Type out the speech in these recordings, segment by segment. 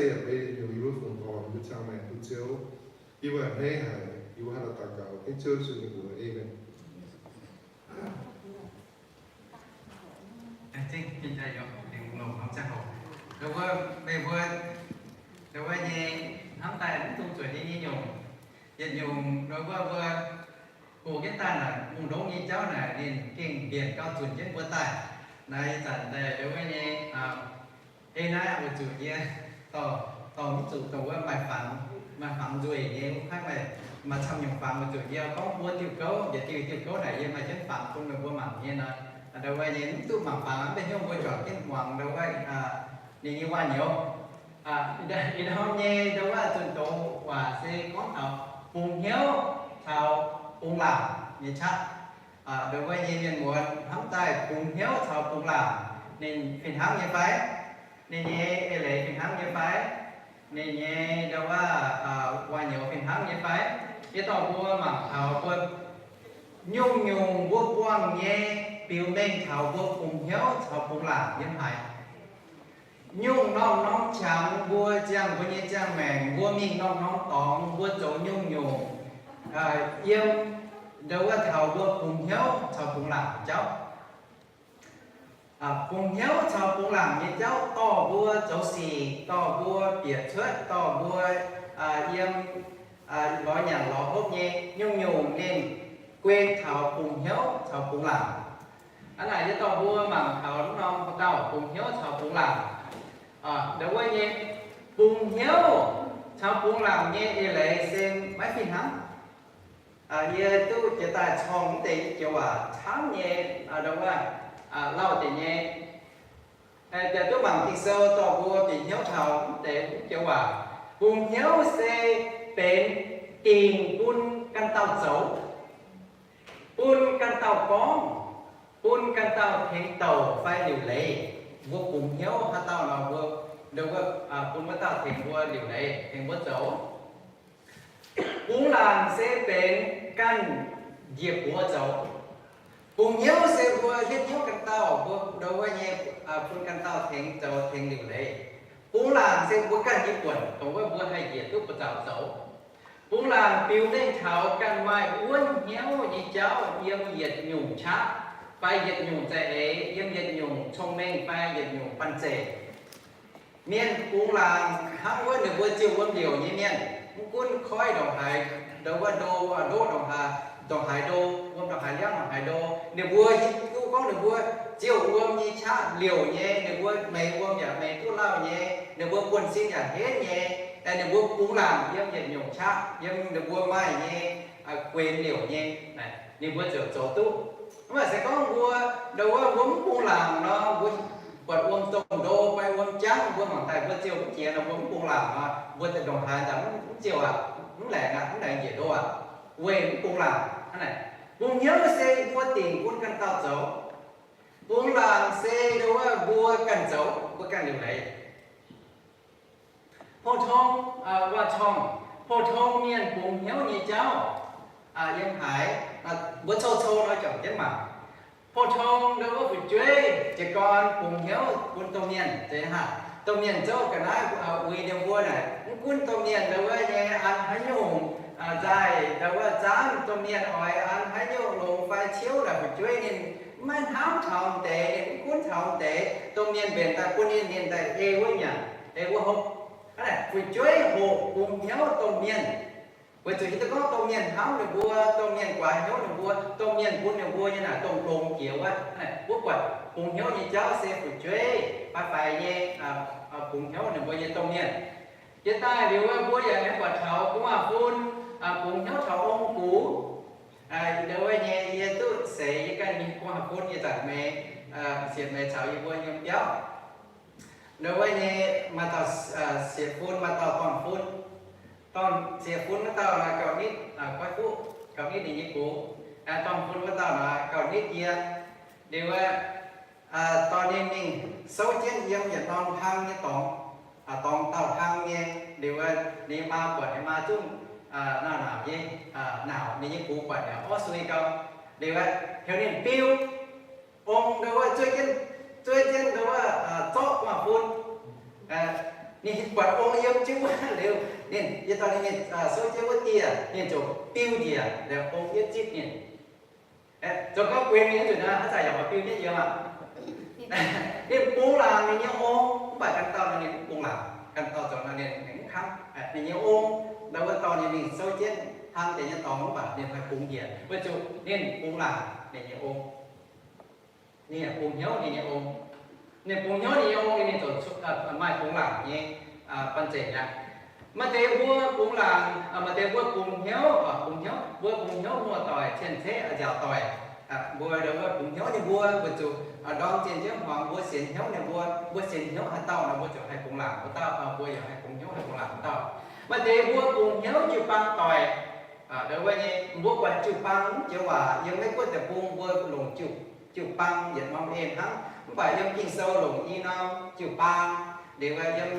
Yie mbuo yietc nyungc yie mbuo fungx dorngc, yie mbuo ziangh maengc bun Ziouv. Yie mbuo a'hneiv haic, yie mbuo hnangv naaiv daux gaux hneiv Ziouv Yesu nyei mbuox. Aamen. Hnangv wuov meih mbuo, hnangv wuov nyei, hnamv daaih mv dungx zuotc nyei nyungc, yietc nyungc nor mbuo, mbuo hoqc jienv daaih naaic, mungh ndongv nyei jauv naaic ninh gengh mbienc gauh zunc jienv mbuo daaih. Naaiv ih zanc daaih ndongc wuov nyei, ei naaiv weic zuqc yie dorh, dorh mv zuqc dongh wuov maaih fangx, maaih fangx nzueic nyei wuov kaiv, maaih, maaih camv nyungc fangx weic zuqc yie gorngv mbuo diuh gouv, njiec diuh, diuh gouv naaic yie maaih jienv fangx bun meih mbuo mangc nyei nor, ndongc wuov nyei mv duqv mangc fangx, mv baac hnyouv mbuo juangc jienv muangx ndongc wuov ninh nyei waac-nyouz. Ih ndorm nyei ndongc wuov zunh doz waac se gorngv taux bungx hnyouv caux bungx laangc nyei qaqv. Ndongc wuov nyei mienh muonz hnamv daaih bungx hnyouv caux bungx laangc ninh fih hnangv nyei fai? Ninh nyei eix leiz fih hnangv nyei fai? Ninh nyei ndongc wuov waac-nyouz fih hnangv nyei fai? Yie dorh mbuo mangc taux mbuo nyungc-nyungc mbuo buangh nyei biux mengh taux mbuo bungx hnyouv caux bungx laangc yiem haaix. Nyungc norm-norm qangx mbuo ziangh mbuo nyei ziangh maengc, mbuo mingh norm-norm dorngx, mbuo zoux nyungc-nyungc, yiem ndongc wuov taux mbuo bungx hnyouv caux bungx laangc nyei jauv. Bungx hnyouv caux bungx laangc nyei jauv dorh mbuo zoux sic, dorh mbuo bieqc cuotv, dorh mbuo yiem lorz nyanc lorz hopv nyei nyungc-nyungc ninh guen taux bungx hnyouv caux bungx laangc. Hnangv naaic yie dorh mbuo mangc taux norm-norm dauh bungx hnyouv caux bungx laangc. Ndongc wuov nyei bungx hnyouv caux bungx laangc nyei eix leiz se maiv fih hnangv. Yie duqv jiex daaih corng mv deix joux waac camv nyei, ndongc wuov, lauh deix nyei. Yaac duqv mangc Ging-Sou dorh mbuo bieqc hnyouv taux mv deix mv joux waac. Bungx hnyouv se benx dingc bun ganh dauh zoux, bun ganh dauh gorngv, bun ganh dauh tengx douc fai liuc leiz. Mbuo bungx hnyouv haaix dauh nor, mbuo, ndongc wuov, bun wuov dauh tengx mbuo liuc leiz, tengx mbuo zoux. Bungx laangc se benx ganh njiec buoz zoux. Bungx hnyouv se mbuo hietv hnyouv ganh dauh, mbuo ndongc wuov nyei, bun ganh dauh tengx zoux tengx liuc leiz. Bungx laangc se mbuo ganh nyei buonc, dongh wuov mbuo haih njiec duqv buoz zaux zoux. Bungx laangc biux mengh taux ganh maaih wuonv hnyouv nyei jauv yiem yietc nyungc qaqv, fai yietc nyungc za'eix, yiem yietc nyungc cong-mengh fai yietc nyungc banh zeic. Mienh bungx laangc hnangv wuov ninh mbuo ziouh wuom liouc nyei mienh, mv gunv koiv ndongc haaix, ndongc wuov ndo, ndoqv ndongc haaix, ndongc haaix ndo, wuom ndongc haaix liangv ndongc haaix ndo, ninh mbuo hiuv duqv gorngv ninh mbuo ziouh wuom nyei qaqv liouc nyei, ninh mbuo meix wuom yaac meix duqv lauh nyei, ninh mbuo buonv sin yaac henv nyei, ninh mbuo bungx laangc yiem yietc nyungc qaqv, yiem ninh mbuo maaih nyei guenx liouc nyei, ninh mbuo ziouc zoux duqv. Mv baac se gorngv mbuo, ndongc wuov mbuo mv bungx laangc nor, mbuo buatc wuom domh ndo fai wuom jangv, mbuo mangc daaih mbuo ziouh mv jiex nor, mbuo mv bungx laangc nor, mbuo ndongc haaix daaih mv ziouh aqv, mv laengz aqv, mv laengz njiec ndo aqv, weic mv bungx laangc. Bungx hnyouv se mbuo dingc bun ganh dauh zoux. Bungx laangc se ndongc wuov mbuo ganh zoux, mbuo ganh liuc leiz. Pou-tong, waac-torngv, pou-tong mienh bungx hnyouv nyei jauv yiem haaix, mbuo cou-cou nor juangc jienv mangc. Pou-tong ndongc wuov fu'jueiv jiez gorn bungx hnyouv bun domh mienh zeiz hnangv. Domh mienh zouv ga'naaiv uix ninh mbuo naaic, mv gunv domh mienh ndongc wuov nyei an haaix nyungc nzaaih, ndongc wuov zaanv domh mienh oix an haaix nyungc longx fai ciouv naaic, fu'jueiv ninh maiv hnamv taux deix, ninh mv gunv taux deix. Domh mienh mbenc daaih bun ninh, ninh daaih ei wuov nyanc, ei wuov hopv. Hnangv naaic fu'jueiv hoqc bungx hnyouv domh mienh. Weic zuqc hiuv duqv gorngv domh mienh hnamv ninh mbuo, domh mienh guaax hnyouv ninh mbuo, domh mienh bun ninh mbuo nyei naaic dongh longx jiex wuov. Wuov buatc bungx hnyouv nyei jauv se fu'jueiv faix-faix nyei bungx hnyouv ninh mbuo nyei domh mienh. Jiex daaih liuz wuov mbuo yaac aengx buatc taux gu'nguaaz-fun bungx hnyouv taux ong gux. Ndongc wuov nyei yie duqv seix yie ganh nyei gu'nguaaz-fun, yie zanc meih, siec meih caux yie mbuo yiem biauv. Ndongc wuov nyei maaih dauh siec fun, maaih dauh dorn-fun. Dorn siec fun wuov dauh nor gauh nitv goiv fuqv, gauh nitv ninh nyei gux. Dorn-fun wuov dauh nor gauh nitv yie. Liuz wuov, dorh ninh mingh souv jienv yiem yietc norm hlang nyei dorngx, dorngx dauh hlang nyei. Liuz wuov ninh maa buatc, ninh maa zungv naaic naaic nyei, naaic ninh nyei gux buatc yaac orv sui gau. Liuz wuov heuc ninh biu ong ndongc wuov zueiz jienv, zueiz jienv ndongc wuov zorqv gu'nguaaz-fun. Ninh buatc ong yiem jienv wuov liuz, ninh yie dorh ninh mingh souv jienv wuov dieh, ninh ziouc biu njiec liuz ong yietv zipv ninh. Zoux gau guenx mingh wuov nzunc naaiv, haaix zanc yaac oix biu jienv yiem aqv. Ninh bungx laangc ninh nyei ong, mv baac ganh dauh nor ninh mv bungx laangc, ganh dauh zoux nor ninh mv kamv. Ninh nyei ong, ndau wuov dorh ninh mingh souv jienv hnangv deix nyei dorngx, mv baac ninh haih bungx njiec, weic zuqc ninh bungx laangc ninh nyei ong. Ninh yaac bungx hnyouv ninh nyei ong. Ninh bungx hnyouv ninh nyei ong, ninh ziouc maaih bungx laangc nyei banh zeic aqv. Maaih deix mbuo bungx laangc, maaih deix mbuo bungx hnyouv, bungx hnyouv, mbuo bungx hnyouv muoz-doic, cien-ceqv, nziaauc doic. Mbuo ndau wuov bungx hnyouv ninh mbuo, weic zuqc ndorm zinh njiec hmuangx mbuo sienx hnyouv ninh mbuo, mbuo sienx hnyouv haaix dauh nor mbuo ziouc haih bungx laangc wuov dauh, mbuo yaac haih bungx hnyouv haih bungx laangc wuov dauh. Maaih deix mbuo bungx hnyouv jiu-baang doic, ndau wuov nyei mbuo buatc jiu-baang jiex waac yiem Meiv-Guoqv deic-bung mbuo longc jiu, jiu-baang yietc norm en hnangv, mv baac yiem Ging-Sou longc i norm jiu-baang. Liuz wuov yiem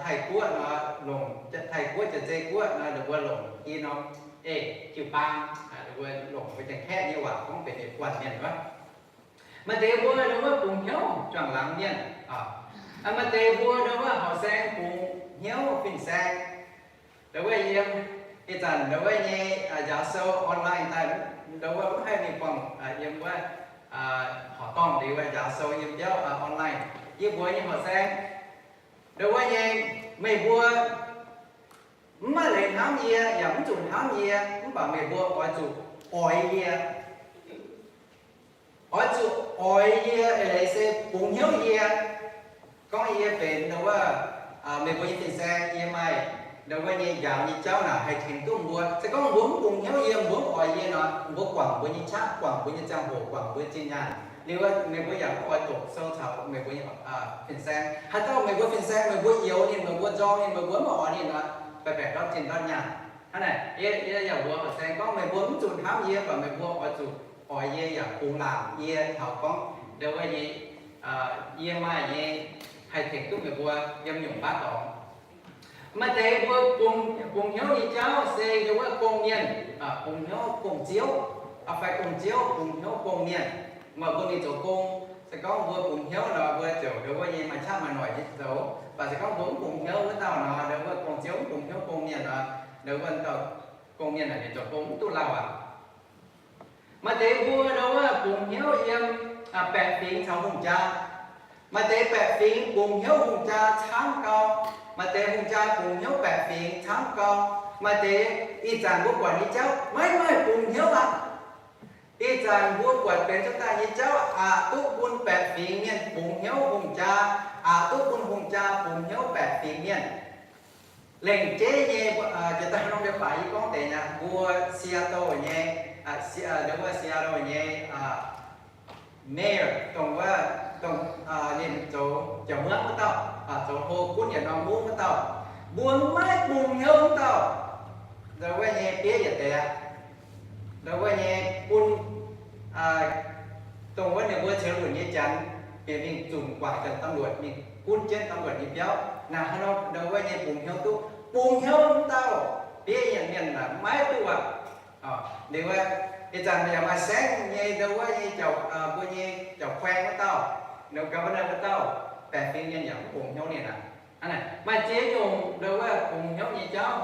Taiv-Guoqv nor, longc Taiv-Guoqv, Jaa-Zei Guoqv nor, ninh mbuo longc i norm ei, jiu-baang. Ninh mbuo longc mbuo Janx-Kaeqv nyei waac gorngv benx yietc guanh mienh wuov. Maaih deix mbuo ndau wuov bungx hnyouv juangc laangz mienh. Maaih deix mbuo ndau wuov horqc saeng bungx hnyouv fin-saeng. Ndau wuov yiem ih zanc ndau wuov nyei njaaux sou online daaih, ndau wuov mv haih mingh buangh yiem wuov horqc dorngh liuz wuov njaaux sou yiem biauv online. Yie mbuox nyei horqc saeng, ndau wuov nyei, meih mbuo mv maaih leiz hnamv yie yaac mv zuqc hnamv yie, mv baac meih mbuo oix zuqc oix yie. Oix zuqc oix yie, eix leiz se bungx hnyouv yie. Gorngv yie benx ndau wuov meih mbuo nyei fin-saeng, yie maaih ndau wuov nyei njaaux nyei jauv naaic haih tengx duqv mbuo. Se gorngv mbuo mv bungx hnyouv yie, mbuo mv oix yie nor, mbuo guangc mbuo nyei qaqv, guangc mbuo nyei ziangh hoc, guangc mbuo zinh nyaanh liuz, meih mbuo yaac mv oix doqc sou caux meih mbuo nyei fin-saeng. Haaix dauh meih mbuo fin-saeng, meih mbuo youx ninh, meih mbuo nzorng ninh, meih mbuo mv oix ninh nor, baeqc baeqc ndortv zinh ndortv nyaanh. Hnangv naaic, yie yaac mbuox horqc saeng gorngv meih mbuo mv zuqc hnamv yie, mv baac meih mbuo oix zuqc oix yie yaac bungx laangc yie taux gorngv ndau wuov nyei, yie maaih nyei haih tengx duqv meih mbuo yiem nyungc baav dorngx. Maaih deix mbuo bungx hnyouv nyei jauv se ndau wuov gong mienh, bungx hnyouv gong-ziouv, fai gong-ziouv bungx hnyouv gong mienh. Maaih mbuo mingh zoux gong, se gorngv mbuo bungx hnyouv nor, mbuo ziouc ndau wuov nyei maaih qaqv maaih noic nyei zoux. Mv baac se gorngv mbuo mv bungx hnyouv wuov dauh nor, ndau wuov gong-ziouv mv bungx hnyouv gong mienh nor, ndau wuov dauh gong mienh naaic ninh zoux gong mv duqv lauh aqv. Maaih deix mbuo ndau wuov bungx hnyouv yiem baeqc fingx caux hungh jaa. Maaih deix baeqc fingx bungx hnyouv hungh jaa camv gau. Maaih deix hungh jaa bungx hnyouv baeqc fingx camv gau. Maaih deix ih zanc mbuo buatc nyei jauv maiv maaih bungx hnyouv aqv. Ih zanc mbuo buatc benx cuotv daaih nyei jauv aqc duqv bun baeqc fingx mienh bungx hnyouv hungh jaa, aqc duqv bun hungh jaa bungx hnyouv baeqc fingx mienh. Lengc jeiv nyei, jiex daaih norm leiz-baaix yie gorngv deix naaic, mbuo Seattle nyei, ndau wuov Seattle nyei mayor, dongh wuov, dongh ninh zoux jauv-muangv wuov dauh, zoux hlo gunv yietc norm mungv wuov dauh, mbuo maiv bungx hnyouv wuov dauh. Ndau wuov nyei biev yietc deix aqv. Ndau wuov nyei bun, dongh wuov ninh mbuo ceux lunc nyei janx bieqc mingh zunc guangc janx ตำรวจ mingh gunv jienv ตำรวจ nyei biauv. Naaic hnangv nor ndau wuov nyei bungx hnyouv duqv, bungx hnyouv wuov dauh biev yietc mienh naaic maiv duqv aqv. Liuz wuov, ih zanc yaac maaih saengv nyei ndau wuov nyei jauv, mbuo nyei jauv-kuaeng wuov dauh, ndau governor wuov dauh, baeqc fingx mienh yaac mv bungx hnyouv ninh aqv. Maaih ziex nyungc ndau wuov bungx hnyouv nyei jauv.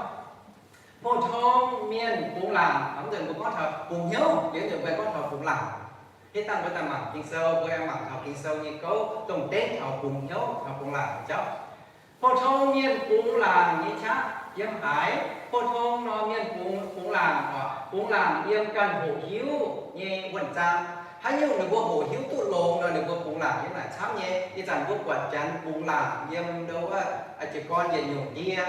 Pou-tong mienh bungx laangc, mv nzunc mbuo gorngv taux bungx hnyouv, liuz nzunc mbuo gorngv taux bungx laangc. Hitv dangh mbuo daaih mangc Ging-Sou, mbuo aengx mangc taux Ging-Sou nyei gouv dongh dengv taux bungx hnyouv caux bungx laangc nyei jauv. Pou-tong mienh bungx laangc nyei qaqv yiem haaix? Pou-tong nor mienh bungx, bungx laangc oc, bungx laangc yiem ganh hoqc hiuv nyei wuonh zaang. Haaix nyungc ninh mbuo hoqc hiuv duqv longx nor, ninh mbuo bungx laangc yiem naaic camv nyei. Ih zanc mbuo buatc janx bungx laangc yiem ndau wuov jiez gorn yietc nyungc ndie,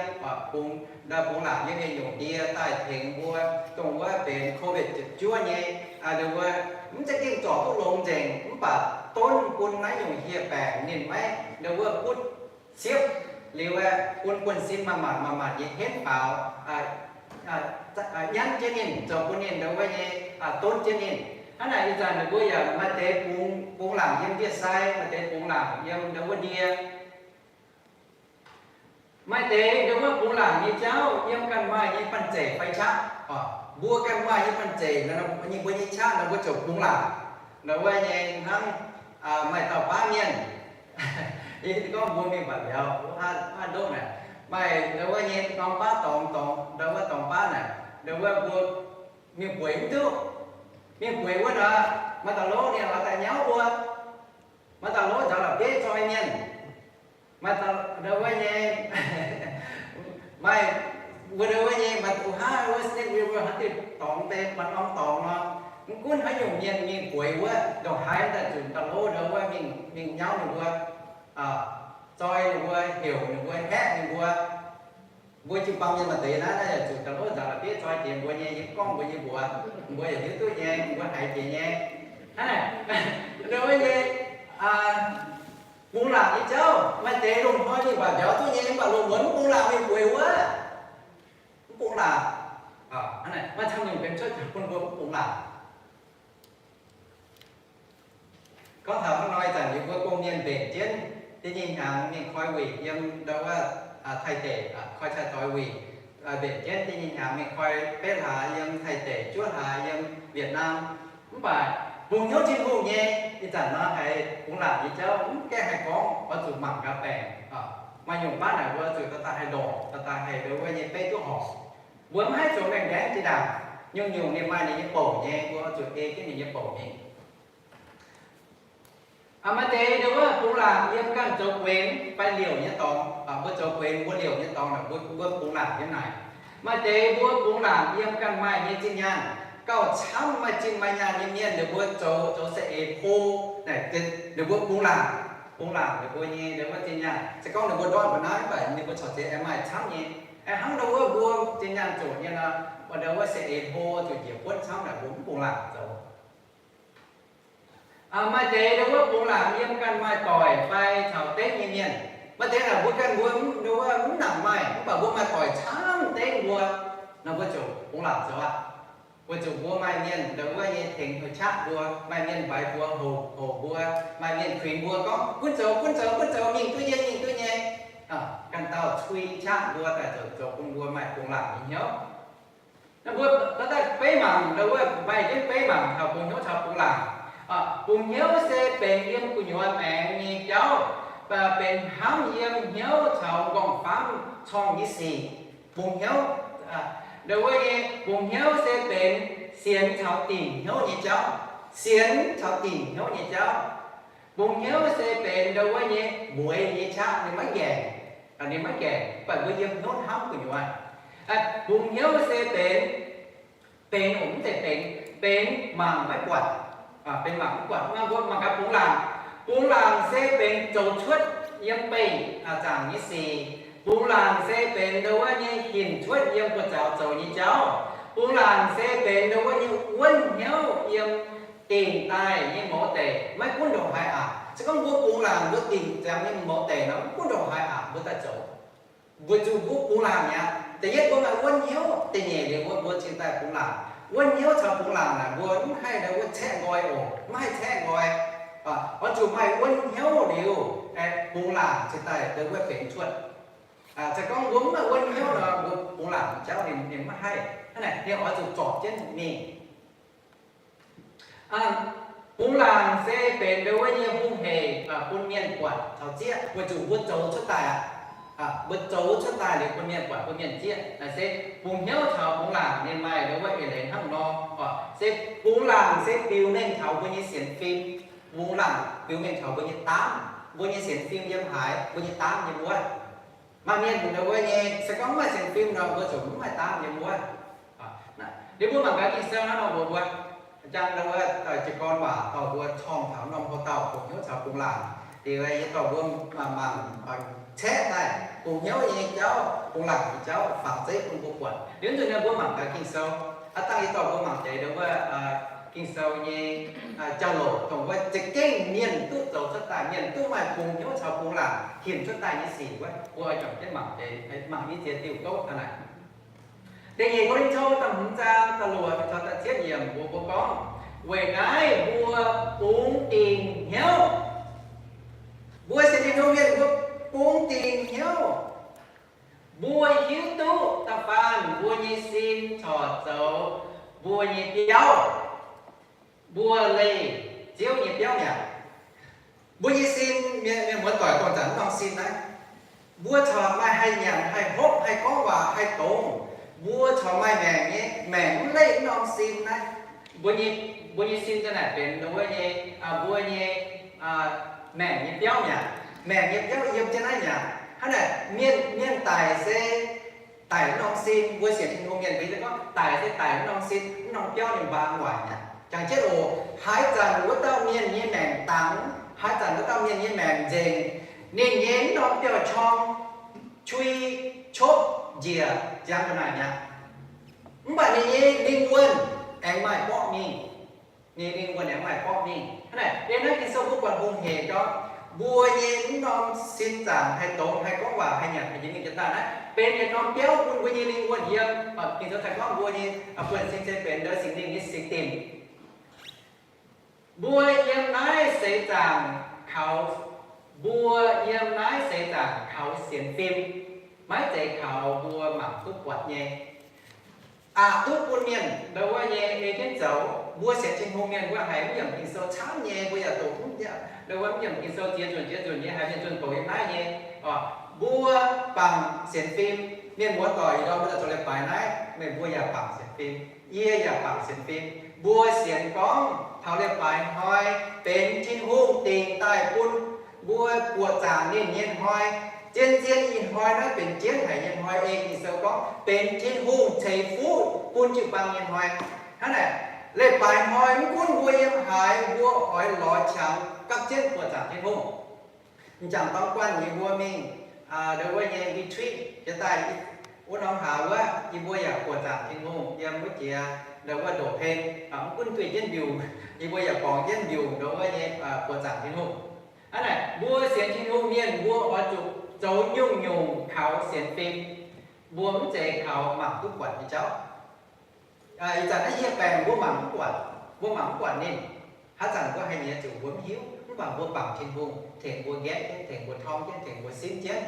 bungx, ndau bungx laangc yiem yietc nyungc ndie daaih tengx mbuo, dongh wuov benx COVID ziepc juov nyei, ndau wuov mv za'gengh zorc duqv longx nzengc, mv baac donv bun naaiv nyungc hieh baengc ninh maiv ndau wuov butv siepv, liuz wuov bun buonv-sin maaih maanc maaih maanc nyei henv faaux, nyanv jienv ninh, zoux bun ninh ndau wuov nyei donv jienv ninh. Hnangv naaic ih zanc ninh mbuo yaac maaih deix bungx, bungx laangc yiem ndie-sai, maaih deix bungx laangc yiem ndau wuov ndie. Maaih deix ndau wuov bungx laangc nyei jauv yiem ganh maaih nyei banh zeic fai qaqv. Mbuo ganh maaih nyei banh zeic, nyei mbuo nyei qaqv nor mbuo ziouc bungx laangc. Ndau wuov nyei hnangv maaih dauh baav mienh, Yie gorngv mbuo mingh mbatc mbiauz wuov haav ndoqv naaic, maaih ndau wuov nyei norm baav dorngx, dorngx ndau wuov dorngx baav naaic, ndau wuov mbuo mingh bueix mv duqv. Mingh bueix wuov nor, maaih dauh lov ninh oix daaih nyauv mbuo. Maaih dauh lov nzaaux la'bieiv zoi mienh. Maaih dauh ndau wuov nyei, maaih mbuo ndau wuov nyei maaih wuov haav wuov Snake River haaix diuh dorngx deix maaih norm dorngx nor, mv gunv haaix nyungc mienh mingh bueix wuov ndongc haaix daaih zuqc dauh lov ndau wuov mingh, mingh nyauv ninh mbuo, zoi ninh mbuo, heuc ninh mbuo, haeqv ninh mbuo. Mbuo jiu-baang mienh maaih deix naaiv, naaiv yaac zuqc dauh lov nzaaux la'bieiv zoi jiex mbuo nyei, yie gorngv mbuo nyei mbuox, mbuo yaac hiuv duqv nyei, mbuo haiz jiex nyei. Hnangv naaic, ndau wuov nyei, bungx laangc nyei jauv maaih deix lungh hnoi mingh mbatc mbiauz duqv nyei, mv baac lungh muonz mv bungx laangc mingh bueix wuov, mv bungx laangc. Hnangv naaic, maaih camv nyungc benx cuotv bun mbuo mv bungx laangc. Gorngv taux hnangv nor, ih zanc yie mbuo gong mienh mbenc jienv da'nyeic hnyangx mingh koi wuic yiem ndau wuov Taiv deic, koi cai doix wuic. Mbenc jienv da'nyeic hnyangx mingh koi betv hlaax yiem Taiv deic, juov hlaax yiem Vietnam. Mv baac bungx hnyouv Tin-Hungh nyei, ih zanc nor haiz bungx laangc nyei jauv mv gaengh haih gorngv, oix zuqc mangc gaax baengc. Maaih nyungc baav naaic mbuo zuqc daaih daaih haih ndorpc, daaih daaih haih ndau wuov nyei beiv duqv horpc. Mbuo mv haih zoux maengh ndaengv jiex ndaangc. Nyungc-nyungc ninh maaih ninh nyei bouc nyei, mbuo zuqc ei jienv ninh nyei bouc mingh. Maaih deix ndau wuov bungx laangc yiem ganh zoux guenx fai liouc nyei dorngx. Mbuo zoux guenx mbuo liouc nyei dorngx naaic, mbuo, mbuo bungx laangc yiem naaic. Maaih deix mbuo bungx laangc yiem ganh maaih nyei zinh nyaanh. Gauh camv maaih zinh maaih nyaanh nyei mienh ninh mbuo zoux, zoux saeng-eix hlo naaic, ninh mbuo bungx laangc, bungx laangc ninh mbuo nyei ndau wuov zinh nyaanh. Se gorngv ninh mbuo ndortv mbuo naaiv, mv baac ninh mbuo corc zeiz aengx maaih camv nyei. Aengx hnangv ndau wuov mbuo zinh nyaanh zoqc nyei nor, ndau wuov saeng-eix hlo zuqc njiec buonv camv naaic, mbuo mv bungx laangc zoux. Maaih deix ndau wuov bungx laangc yiem ganh maaih doic fai caux dengv nyei mienh. Maaih deix naaic mbuo ganh mbuo ndau wuov mv nangc maaih, mv baac mbuo maaih doic camv dengv mbuo, nor mbuo ziouc bungx laangc zoux aqv. Weic zuqc mbuo maaih mienh ndau wuov nyei tengx qaqv mbuo, maaih mienh mbaix mbuo, houc, houc mbuo, maaih mienh kuinx mbuo gorngv, gunv zoux, gunv zoux, gunv zoux, mingh duqv nyei, mingh duqv nyei. Ganh dauh cui qaqv mbuo daaih zoux, zoux bun mbuo maaih bungx laangc nyei hnyouv. Naaiv mbuo daaih beiv mangc, ndau wuov maaih jienv beiv mangc taux bungx hnyouv caux bungx laangc. Bungx hnyouv se benx yiem gu'nyuoz maengx nyei jauv, benx hnamv yiem hnyouv caux m'nqorngv-famv corng nyei sic. Bungx hnyouv, ndau wuov nyei bungx hnyouv se benx sienx caux dingc hnyouv nyei jauv. Sienx caux dingc hnyouv nyei jauv. Bungx hnyouv se benx ndau wuov nyei mueiz nyei qaqv, ninh maiv nqaengc, ninh maiv nqaengc, mv baac mbuo yiem hnyouv hnamv gu'nyuoz. Bungx hnyouv se benx, benx, mv zeiz benx, benx mangc maiv buatc. Benx mangc maiv buatc. Mbuo mangc gaax bungx laangc. Bungx laangc se benx zoux cuotv yiem beih zaangc nyei sic. Bungx laangc se benx ndau wuov nyei hinc cuotv yiem buoz-zaux zoux nyei jauv. Bungx laangc se benx ndau wuov nyei wuonv hnyouv yiem dingc daaih nyei mouz deic, maiv gunv ndongc haaix aqc. Se gorngv mbuo bungx laangc mbuo dingc ziangx nyei mouz deic nor, mv gunv ndongc haaix aqc mbuo daaih zoux. Weic zuqc mbuo bungx laangc mi'aqv. Da'yietv mbuo maaih wuonv hnyouv, da'nyeic liuz mbuo, mbuo cingx daaih bungx laangc. Wuonv hnyouv caux bungx laangc naaic mbuo mv haih ndau wuov caeqv nqoi oc, mv haih caeqv nqoi. Oix zuqc maaih wuonv hnyouv liuz, bungx laangc cingx daaih ndau wuov fenx cuotv. Se gorngv mbuo mv maaih wuonv hnyouv nor, mbuo bungx laangc jauv ninh, ninh maiv haih. Hnangv naaic ninh oix zuqc zorpc jienv mingh. Bungx laangc se benx ndau wuov nyei hungh hec bun mienh buatc caux zieqv, weic zuqc mbuo zoux cuotv daaih aqv. Mbuo zoux cuotv daaih liuz bun mienh buatc, bun mienh zieqv. Naaic se bungx hnyouv caux bungx laangc ninh maaih ndau wuov eix leiz hnangv nor. Se bungx laangc se biux mengh taux mbuo nyei sienx fim. Bungx laangc biux mengh taux mbuo nyei daamv, mbuo nyei sienx fim yiem haaix, mbuo nyei daamv yiem wuov. Maaih mienh ndau wuov nyei, se gorngv mv maaih sienx fim nor, mbuo ziouc mv maaih daamv yiem wuov. Liuz mbuo mangc gaax Ging-Sou hnangv nor mbuox mbuo, njang ndau wuov jiez gorn waac dorh mbuo corng taux norm hlo dauh bungx hnyouv caux bungx laangc. Liuz yie dorh mbuo mangc, mangc caeqv daaih bungx hnyouv nyei jauv, bungx laangc nyei jauv, fangx zeiv bun mbuo buatc. Liuz nzunc naaiv mbuo mangc gaax Ging-Sou. Aav dangh yie dorh mbuo mangc deix ndau wuov Ging-Sou nyei jauv-louc, dongh wuov za'gengh mienh duqv zoux cuotv daaih, mienh duqv maaih bungx hnyouv caux bungx laangc hinc cuotv daaih nyei sic wuov, mbuo oix juangc jienv mangc deix, mangc i ziex diuh gouv hnangv naaic. Da'nyeic Ko^lin^to da'hmz zaang da'luoqc caux da'cietv yiemc mbuox mbuo gorngv, weic naaiv mbuo bungx dingc hnyouv. Mbuo sienx Tin-Hungh mienh mbuo bungx dingc hnyouv. Mbuo hiuv duqv da'faanh mbuo nyei sin corc zoux mbuo nyei biauv. Mbuo leih Ziouv nyei biauv mi'aqv. Mbuo nyei sin, mienh, mienh muoz-doic, dongh zanc mv norm sin naaiv, mbuo corc maaih haih nyanc, haih hopv, haih gorngv waac, haih dongz. Mbuo corc maaih maengc nyei, maengc mv leih mv norm sin naaiv. Mbuo nyei, mbuo nyei sin za'naaic benx wuov nyei, mbuo nyei maengc nyei biauv mi'aqv. Maengc nyei biauv yiem jienv naaiv mi'aqv. Hnangv naaic, mienh, mienh daic se daic mv norm sin. Mbuo sienx Tin-Hungh mienh mbuo gorngv daic se daic mv norm sin, mv norm biauv, ninh mbaang waaic mi'aqv. Jangx jienv oc, haaix zanc wuov dauh mienh nyei maengc dangx, haaix zanc wuov dauh mienh nyei maengc nzengc, ninh nyei mv norm biauv-qorng qui, copv, njiec, ziangx ga'naaiv mi'aqv. Mv baac ninh nyei lingh wuonh aengx maaih borqv mingh. Ninh nyei lingh wuonh aengx maaih borqv mingh. Hnangv naaic, yiem naaiv Ging-Sou mbuo buatc hungh hec gorngv, mbuo nyei mv norm sin zaangc haih dongz, haih gorngv waac, haih nyanc, haih njiec mingh jiex daaih naaiv, benx yietc norm biauv bun mbuo nyei lingh wuonh yiem. Ging-Sou daaih gorngv mbuo nyei buonv-sin se benx ndau Singx Lingh nyei six dimc. Mbuo yiem naaiv seix zaangc kaux, mbuo yiem naaiv seix zaangc kaux sienx fim, maiv zeiz kaux mbuo mangc duqv buatc nyei. Aqc duqv bun mienh ndau wuov nyei ei jienv zoux. Mbuo sienx Tin-Hungh mienh mbuo haiz mv yiemc Ging-Sou camv nyei, mbuo yaac doqc mv, ndau wuov mv yiemc Ging-Sou ziex nzunc ziex nzunc nyei, haiz mienh zunh doqc yiem naaiv nyei. Mbuo bangc sienx fim, mienh muoz-doic, ih ndorm mbuo daaih zoux leiz-baaix naaiv, meih mbuo yaac bangc sienx fim, yie yaac bangc sienx fim. Mbuo sienx gorngv taux leiz-baaix hnoi benx Tin-Hungh dingc daaih bun mbuo buoqc zaangc ninh nyei hnoi. Zien-zien ih hnoi naaiv benx jienv haic nyei hnoi. Ei Ging-Sou gorngv benx Tin-Hungh ceix fuqv bun jiu-baang nyei hnoi. Hnangv naaic, leiz-baaix hnoi mv gunv mbuo yiem haaix, mbuo oix lorz qangx gapv jienv buoqc zaangc Tin-Hungh. M'jangc dorn guanh yie mbuo mingh ndau wuov nyei retreat jiex daaih wuov norm hlaax wuov, yie mbuo yaac buoqc zaangc Tin-Hungh yiem wuov jiex ndau wuov ndoqc hlen, mv gunv duih jienv mbiungc, yie mbuo yaac borngz jienv mbiungc ndau wuov nyei buoqc zaangc Tin-Hungh. Hnangv naaic, mbuo sienx Tin-Hungh mienh mbuo oix zuqc zoux nyungc-nyungc kaux sienx fim. Mbuo mv zeiz kaux mangc duqv buatc nyei jauv. Ih zanc naaiv yie baengc mbuo mangc mv buatc, mbuo mangc mv buatc ninh. Haaix zanc mbuo haih nyiex zuqc mbuo mv hiuv, mv baac mbuo bangc Tin-Hungh tengx mbuo nqaeqv jienv, tengx mbuo torngv jienv, tengx mbuo simv jienv.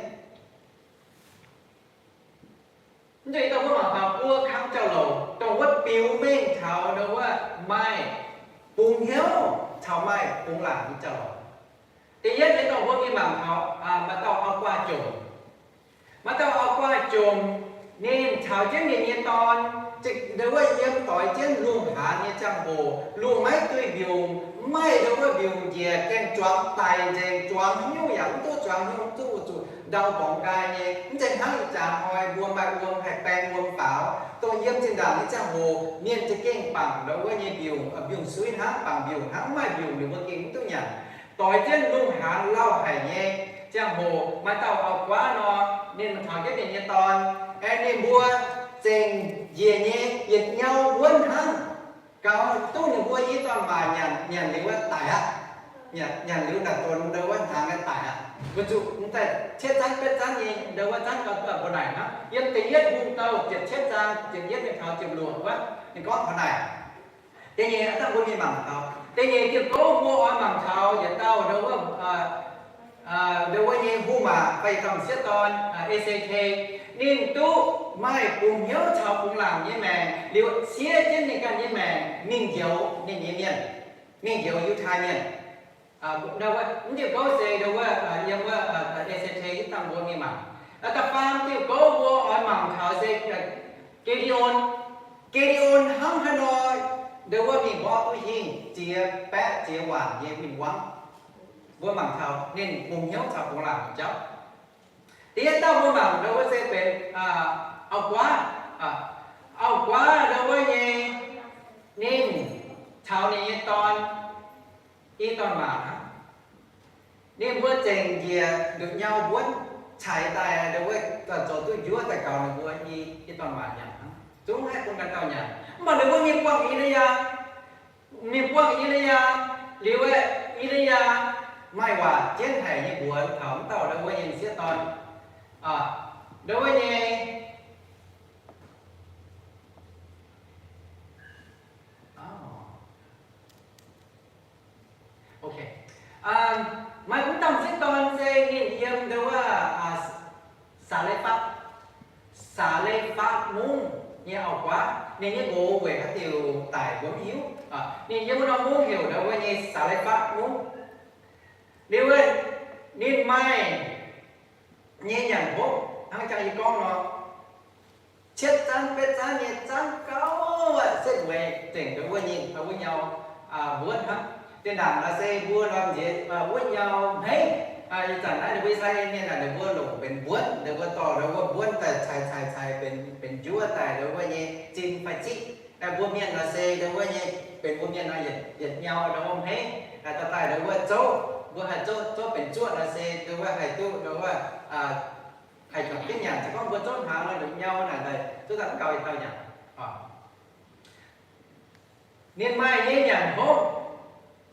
Mv deix dauh mbuo mangc taux buo kang jauv-louc, dongh wuov biux mengh taux ndau wuov maaih bungx hnyouv caux maaih bungx laangc nyei jauv-louc. Da'yietv nyei dongh mbuo mingh mangc taux maaih dauh auv-guaav jomc. Maaih dauh auv-guaav jomc, ninh caux jienv ninh nyei dorn, ndau wuov yiem doix jienv lungh haanz nyei ziangh hoc, lungh maiv duih mbiungc, mv maaih ndau wuov mbiungc njiec, gengh zuangx daic nzengc, zuangx hnyouv yaac mv duqv, zuangx hnyouv mv duqv, zuqc ndau borngz nqaai nyei. Mv zeiz hnangv ih jaax hnoi mbuo maaih wuom haih baeng wuom faaux, dongh yiem zinh ndaangc nyei ziangh hoc mienh za'gengh bangc ndau wuov nyei mbiungc, mbiungc-suiv hnangv, bangc mbiungc hnangv, mv maaih mbiungc ninh mbuo gengh mv duqv nyanc. Doix jienv lungh haanz lauh haic nyei ziangh hoc, maaih dauh auv-guaav nor, ninh taux jienv ninh nyei dorn, aengx ninh mbuo zengc njiec nyei yietc nyau wuonv hnangv. Gaux duqv ninh mbuo i dorn-maac nyanc, nyanc liuz daic aqv. Nyanc liuz naaic donx ndau wuov hnaangx daic aqv. Weic zuqc mv daaih cietv zanv betv zanv nyei ndau wuov zanv gau duqv mbuo naaic hnangv. Yiem da'yietv Hungh Douh ziepc cietv zaang ziepc yietv mingh taux ziepc luoqc wuov, ninh gorngv taux naaic. Da'nyeic, aa, dangh mbuo mingh mangc taux. Da'nyeic diuh gouv mbuo oix mangc taux yietc dauh ndau wuov, ndau wuov nyei hungh maac fai yietc dauh m'sieqv dorn, E C K. Ninh duqv maaih bungx hnyouv caux bungx laangc nyei maengc liuz siev jienv ninh ganh nyei maengc mingh njoux ninh nyei mienh, mingh njoux Yiutai mienh. Ndau wuov, mv diuh gouv se ndau wuov, yiem wuov, E C K hitv dangh mbuo mingh mangc. Da'faam diuh gouv mbuo oix mangc taux se Gi^nde^on. Gi^nde^on hnangv haaix nor ndau wuov mingh mborqv duqv hingh ziex baeqv ziex waanc nyei win-wangv. Mbuo mangc taux ninh bungx hnyouv caux bungx laangc nyei jauv. Da'yietv dauh mbuo mangc ndau wuov se benx auv-guaav. Auv-guaav ndau wuov nyei, ninh caux ninh nyei dorn, i dorn-maac hnangv. Ninh mbuo zengc njiec nduqc nyau wuonv, caix daaih ndau wuov zoux duqv njuov daaih gaux ninh mbuo i, i dorn-maac nyanc hnangv. Zungv haih bun ganh dauh nyanc. Mv baac ninh mbuo mingh buangh E^li^yaa, mingh buangh E^li^yaa liuz, E^li^yaa maaih waac jienv haic nyei mbuox taux wuov dauh ndau wuov nyei m'sieqv dorn, ndau wuov nyei maaih wuov dauh m'sieqv dorn se ninh yiem ndau wuov Saa^le^fatv, Saa^le^fatv Mungv nyei auv-guaav. Ninh nyei nqox weic haaix diuc daic mbuo mv hiuv. Ninh yiem wuov norm mungv heuc ndau wuov nyei Saa^le^fatv Mungv. Liuz wuov, ninh maaih nyei nyanc hopv hnangv jang yie gorngv nor, cietv zanv betv zanv nyei zanv gauh aqv, setv mueiz zengc ndau wuov nyei, wuov nyau mbuonv hnangv. Zinh ndaangc naaiv se mbuo norm nziex wuov nyau hmeiv. Ih zanc naaiv ninh mbuo sai mienh naaic ninh mbuo longc benx mbuonv, ninh mbuo dorh ndau wuov mbuonv daaih cai cai cai benx njuov daaih ndau wuov nyei zinh fai ziqv. Mbuo mienh naaic se ndau wuov nyei, benx mbuo mienh naaic yietc nyau ndau wuov hmeiv, dorh daaih ndau wuov zouv, mbuo haih zouv, zouv benx zuoqv naaic se ndau wuov haih duqv ndau wuov haih juangc jienv nyanc. Se gorngv mbuo zouv hnaangx nor, ndau nyau naaic daaih zouv daaih mv gaux yietc dauh nyanc. Ninh maaih nyei nyanc hopv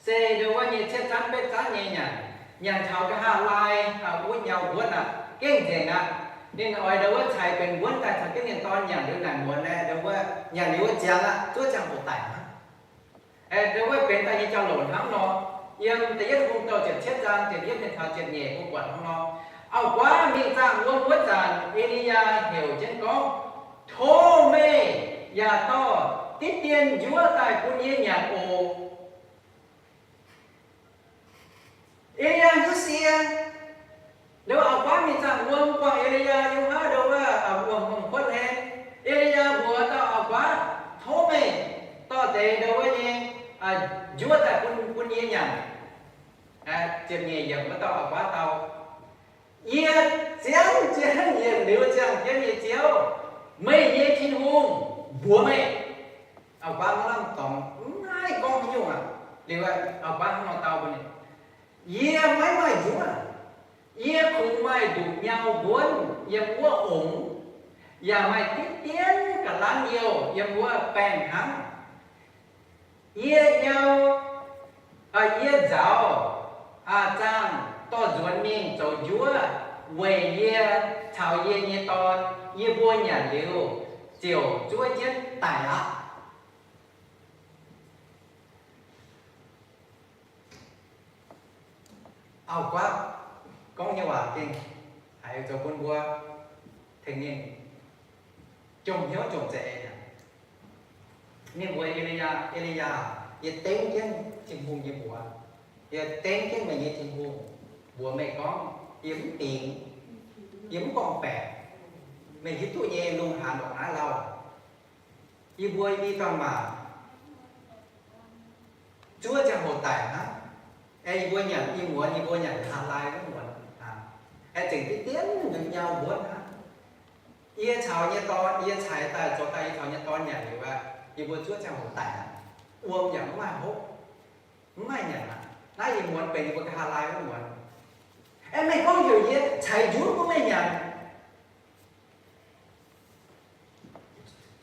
se ndau wuov nyei cietv zanv betv zanv nyei nyanc, nyanc taux nqa'haav laai wuov nyau mbuonv aqv, gengh nzengc aqv. Ninh oix ndau wuov ceix benx mbuonv daaih caux jienv ninh dorn nyanc liuz naaic muonz aeqv, ndau wuov nyanc liuz wuov ziangx aqv, zuov ziangh hoc daic hnangv. Ndau wuov benx daaih nyei jauv-louc hnangv nor, yiem da'yietv Hungh douh ziepc cietv zaang ziepc yietv mingh taux ziepc nyeic mbuo buatc hnangv nor, auv-guaav mingh zaangh wuom wuov zanc, E^li^yaa heuc jienv gorngv, Tov meih yaac dorh diqv dien njuov daaih bun yie nyanc oc. E^li^yaa hiuv sie. Ndau wuov auv-guaav mingh zaangh wuom buangh E^li^yaa yiem wuov ndau wuov wuom-hungh kuotv hlen. E^li^yaa mbuox dauh auv-guaav, Tov meih dorh deix ndau wuov nyei njuov daaih bun, bun yie nyanc. Ziepc nyeic yiemc wuov dauh auv-guaav dau, Yie ziangv jienv yietc liuz ziangh jienv nyei Ziouv, meih nyei Tin-Hungh, mbuox meih. Auv-guaav maiv lamh dorngx, maiv gorngv haaix nyungc aqv. Liuz auv-guaav hnangv nor dau mbuox ninh, Yie maiv maaih njuov. Yie kungx maaih nduqc nyau mbuonv yiem wuov ongx, yaac maaih diqv dien ga'lanv youh yiem wuov baengh hnangv. Yie nyau, yie nzaaux zaangh dorh nzuonx mingh zoux njuov weic yie caux yie nyei dorn. Yie mbuo nyanc liuz ziouc zuov jienv daic aqv. Auv-guaav gorngv nyei waac gengh haiz zoux bun mbuo tengx ninh jomc hnyouv jomc za'eix aqv. Ninh mbuox E^li^yaa, E^li^yaa, yie dengv jienv Tin-Hungh nyei mbuox, yie dengv jienv meih nyei Tin-Hungh mbuox meih gorngv yie mv dingx, yie mv gorngv-baeqc. Meih hiuv duqv nyei, lungh haanz ndongc naaiv lauh, yie mbuo i dauh maac zuov ziangh hoc daic hnangv. Aengx yie mbuo nyanc i muonz, yie mbuo nyanc nqa'haav laai wuov muonz, aengx zengc diqv dien nduqc nyau mbuonv hnangv. Yie caux nyei dorn, yie ceix daaih zoux daaih yie caux nyei dorn nyanc liuz aqv, yie mbuo zuov ziangh hoc daic aqv. Wuom yaac mv maaih hopv, mv maaih nyanc aqv. Naaiv i muonz benx yie mbuo nqa'haav laai wuov muonz. Aengx meih gorngv heuc yie ceix njuov bun meih nyanc,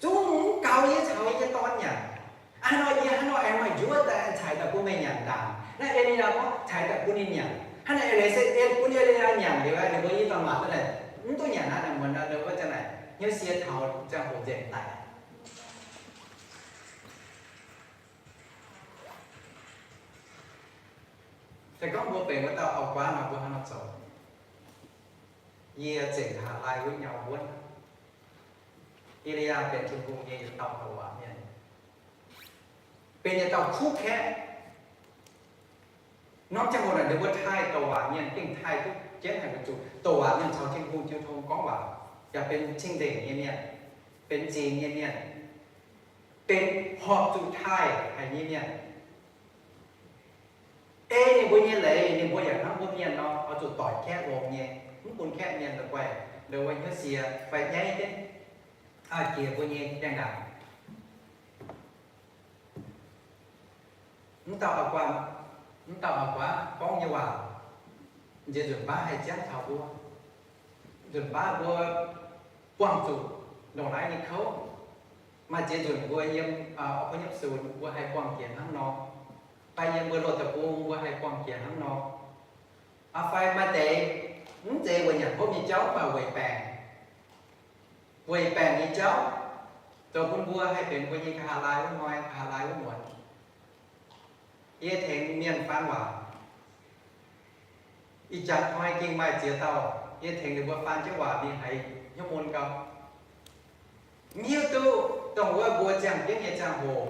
zungv mv gaux yie caux yie nyei dorn nyanc. Hnangv nor yie hnangv nor aengx maaih njuov daaih ceix daaih bun meih nyanc ndaangc. Naaiv E^li^yaa gorngv ceix daaih bun ninh nyanc. Hnangv naaic eix leiz se bun E^li^yaa nyanc liuz, ninh mbuo i dauh maac daaih naaic mv duqv nyanc aqv. Muonz wuov zanc naaic hnyouv sie taux ziangh hoc nzengc daic. Se gorngv mbuo benx wuov dauh auv-guaav nor, mbuo hnangv nor zoux. Yie zengc nqa'haav laai wuov nyau mbuonv. E^li^yaa benx Tin-Hungh nyei yietc dauh douc waac mienh, benx yietc dauh kuv kaeqv. Norm ziangh hoc naaic ninh mbuo taaih douc waac mienh gengh taaih duqv jienv haic weic zuqc douc waac mienh caux Tin-Hungh jiu tong gorngv waac, yaac benx cing-nzengc nyei mienh, benx zingx nyei mienh, benx horpc zuqc taaih haic nyei mienh. Ei ninh mbuo nyei leiz, ninh mbuo yaac hnangv mbuo mienh nor, oix zuqc doic kaeqv longx nyei, mv bun kaeqv mienh la'guaih ndongc wuov hnyouv sie fai nyaiv jienv jiex mbuo nyei gaengh ndaangc. Mv dauh auv-guaav, mv dauh auv-guaav gorngv nyei waac, nziex nzunc baav haih ziangv taux mbuo. Nzunc baav mbuo buangh zuqc ndongc naaiv nyei kouv. Maaih ziex nzunc mbuo yiem, aa, oix bun nyei sux mbuo haih buangh jiex hnangv nor, fai yiem mbuo loz deic-bung mbuo haih buangh jiex hnangv nor. Aa, fai maaih deix mv zeiz weic nyanc hopv nyei jauv, mv baac weic baengc, weic baengc nyei jauv, zoux bun mbuo haih benx mbuo nyei nqa'haav laai wuov hnoi, nqa'haav laai wuov muonz. Yie tengx mienh faan waac. Ih jaax hnoi gengh maaih ziex dauh yie tengx ninh mbuo faan jienv waac mingh haiz hnyouv mun gau. Mv hiuv duqv dongh wuov mbuo ziangh jienv nyei ziangh hoc,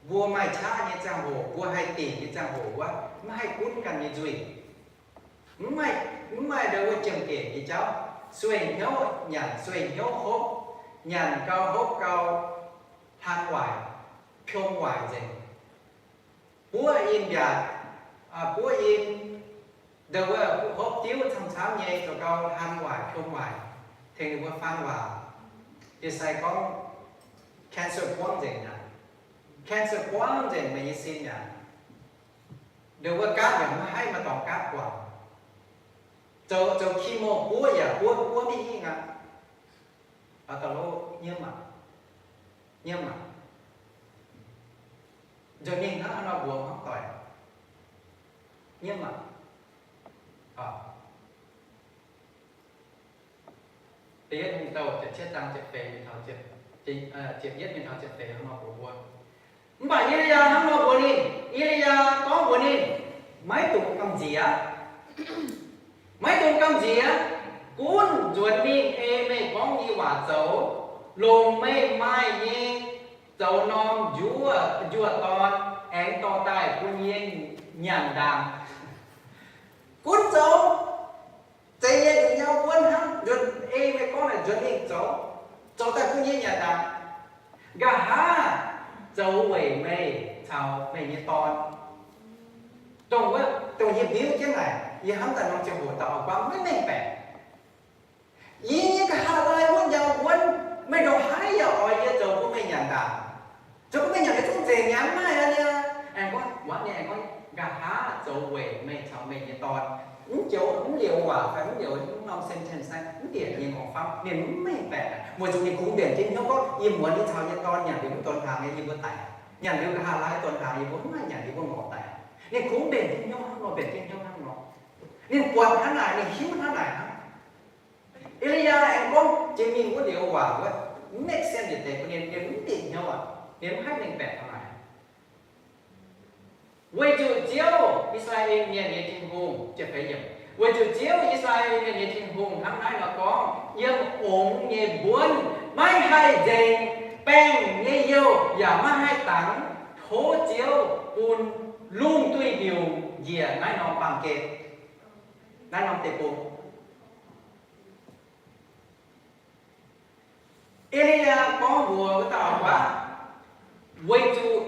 Mbuo maaih qaqv nyei ziangh hoc, mbuo haih dingc nyei ziangh hoc wuov, maiv haih gunv ganh nyei nzuih. Mv maaih, mv maaih ndau wuov jiem-gec nyei jauv. Sueih hnyouv nyanc, sueih hnyouv hopv, nyanc gau hopv gau, hlan waaic, piom waaic nzengc. Buov in mbiaatc, buov in, ndau wuov hopv diuv camv-camv nyei, zoux gau hlan waaic, piom waaic, tengx ninh mbuo faan waac. Yie sai gorngv cancer buangv nzengc aqv. Cancer buangv nzengc meih nyei sin aqv. Ndau wuov gaatv yaac maiv haih maaih dorngx gaatv guangc. Zoux, zoux chemo buov yaac buov, buov maiv hingh aqv. Aa, da'lov nyiemv aqv. Nyiemv aqv. Nzunc mingh hnangv haaix nor mbuox hnangv doic. Nyiemv aqv. Da'yietv Hungh Douh ziepc cietv zaang ziepc feix mingh taux, ziepc yietv mingh taux ziepc feix hnangv nor mbuox mbuo. Mv baac E^li^yaa hnangv nor mbuox ninh, E^li^yaa gorngv mbuox ninh, maiv dungx gamh nziex. Maiv dungx gamh nziex. Gunv nzuonx mingh ei meih gorngv nyei waac zoux, longc meih maaih nyei zoux norm njuov, njuov dorn aengx dorh daaih bun yie nyanc ndaangc. Gunv zoux. Zeiz nyei, nzunc nyei wuonv hnangv, nzunc ei meih gorngv naaic nzuonx mingh zoux, zoux daaih bun yie nyanc ndaangc. Nqa'haav zoux weic meih caux meih nyei dorn. Dongh wuov, dongh yie mbiuv jienv naaic, yie hnamv daaih norm ziangh hoc dauh auv-guaav maiv mengh baeqc. Yie nyei nqa'haav laai wuov njaaux wuonv, meih ndongc haaix yaac oix yie zoux bun meih nyanc ndaangc. Zoux bun meih nyanc, meih zungv nzengc nyei, mv maaih aqv. Aengx gorngv, wuov nyei aengx gorngv, nqa'haav zoux weic meih caux meih nyei dorn. Mv joux, mv liouc waac fai mv liouc norm sentence naaiv, mv bieqc nyei ngorc famv, ninh mv mengh baeqc. Weic zuqc ninh kungx mbienc jienv hnyouv gorngv, yie muonz yie caux yie dorn nyanc liuz mv donx hnaangx nyei, yie mbuo daic. Nyanc liuz nqa'haav laai donx hnaangx, yie mbuo mv maaih nyanc, yie mbuo ngorc daic. Ninh kungx mbienc jienv hnyouv hnangv nor, mbienc jienv hnyouv hnangv nor. Ninh buatc hnangv naaic, ninh hiuv hnangv naaic hnangv. E^li^yaa aengx gorngv, jiex mingh wuov liouc waac wuov, mv make sense yietc deix bun ninh, ninh mv bieqc hnyouv aqv, ninh mv haih mengh baeqc hnangv naaic. Weic zuqc Ziouv, I^saa^laa^en Mienh nyei Tin-Hungh, weic zuqc Ziouv, I^saa^laa^en Mienh nyei Tin-Hungh hnangv naaiv nor gorngv, yiem ongx nyei mbuonv maiv haih nzengc, baengh nyei youh yaac maiv haih dangx, tov Ziouv bun lungh duih mbiungc njiec naaiv norm baamh gen, naaiv norm deic-bung. E^li^yaa gorngv mbuox wuov dauh auv-guaav, weic zuqc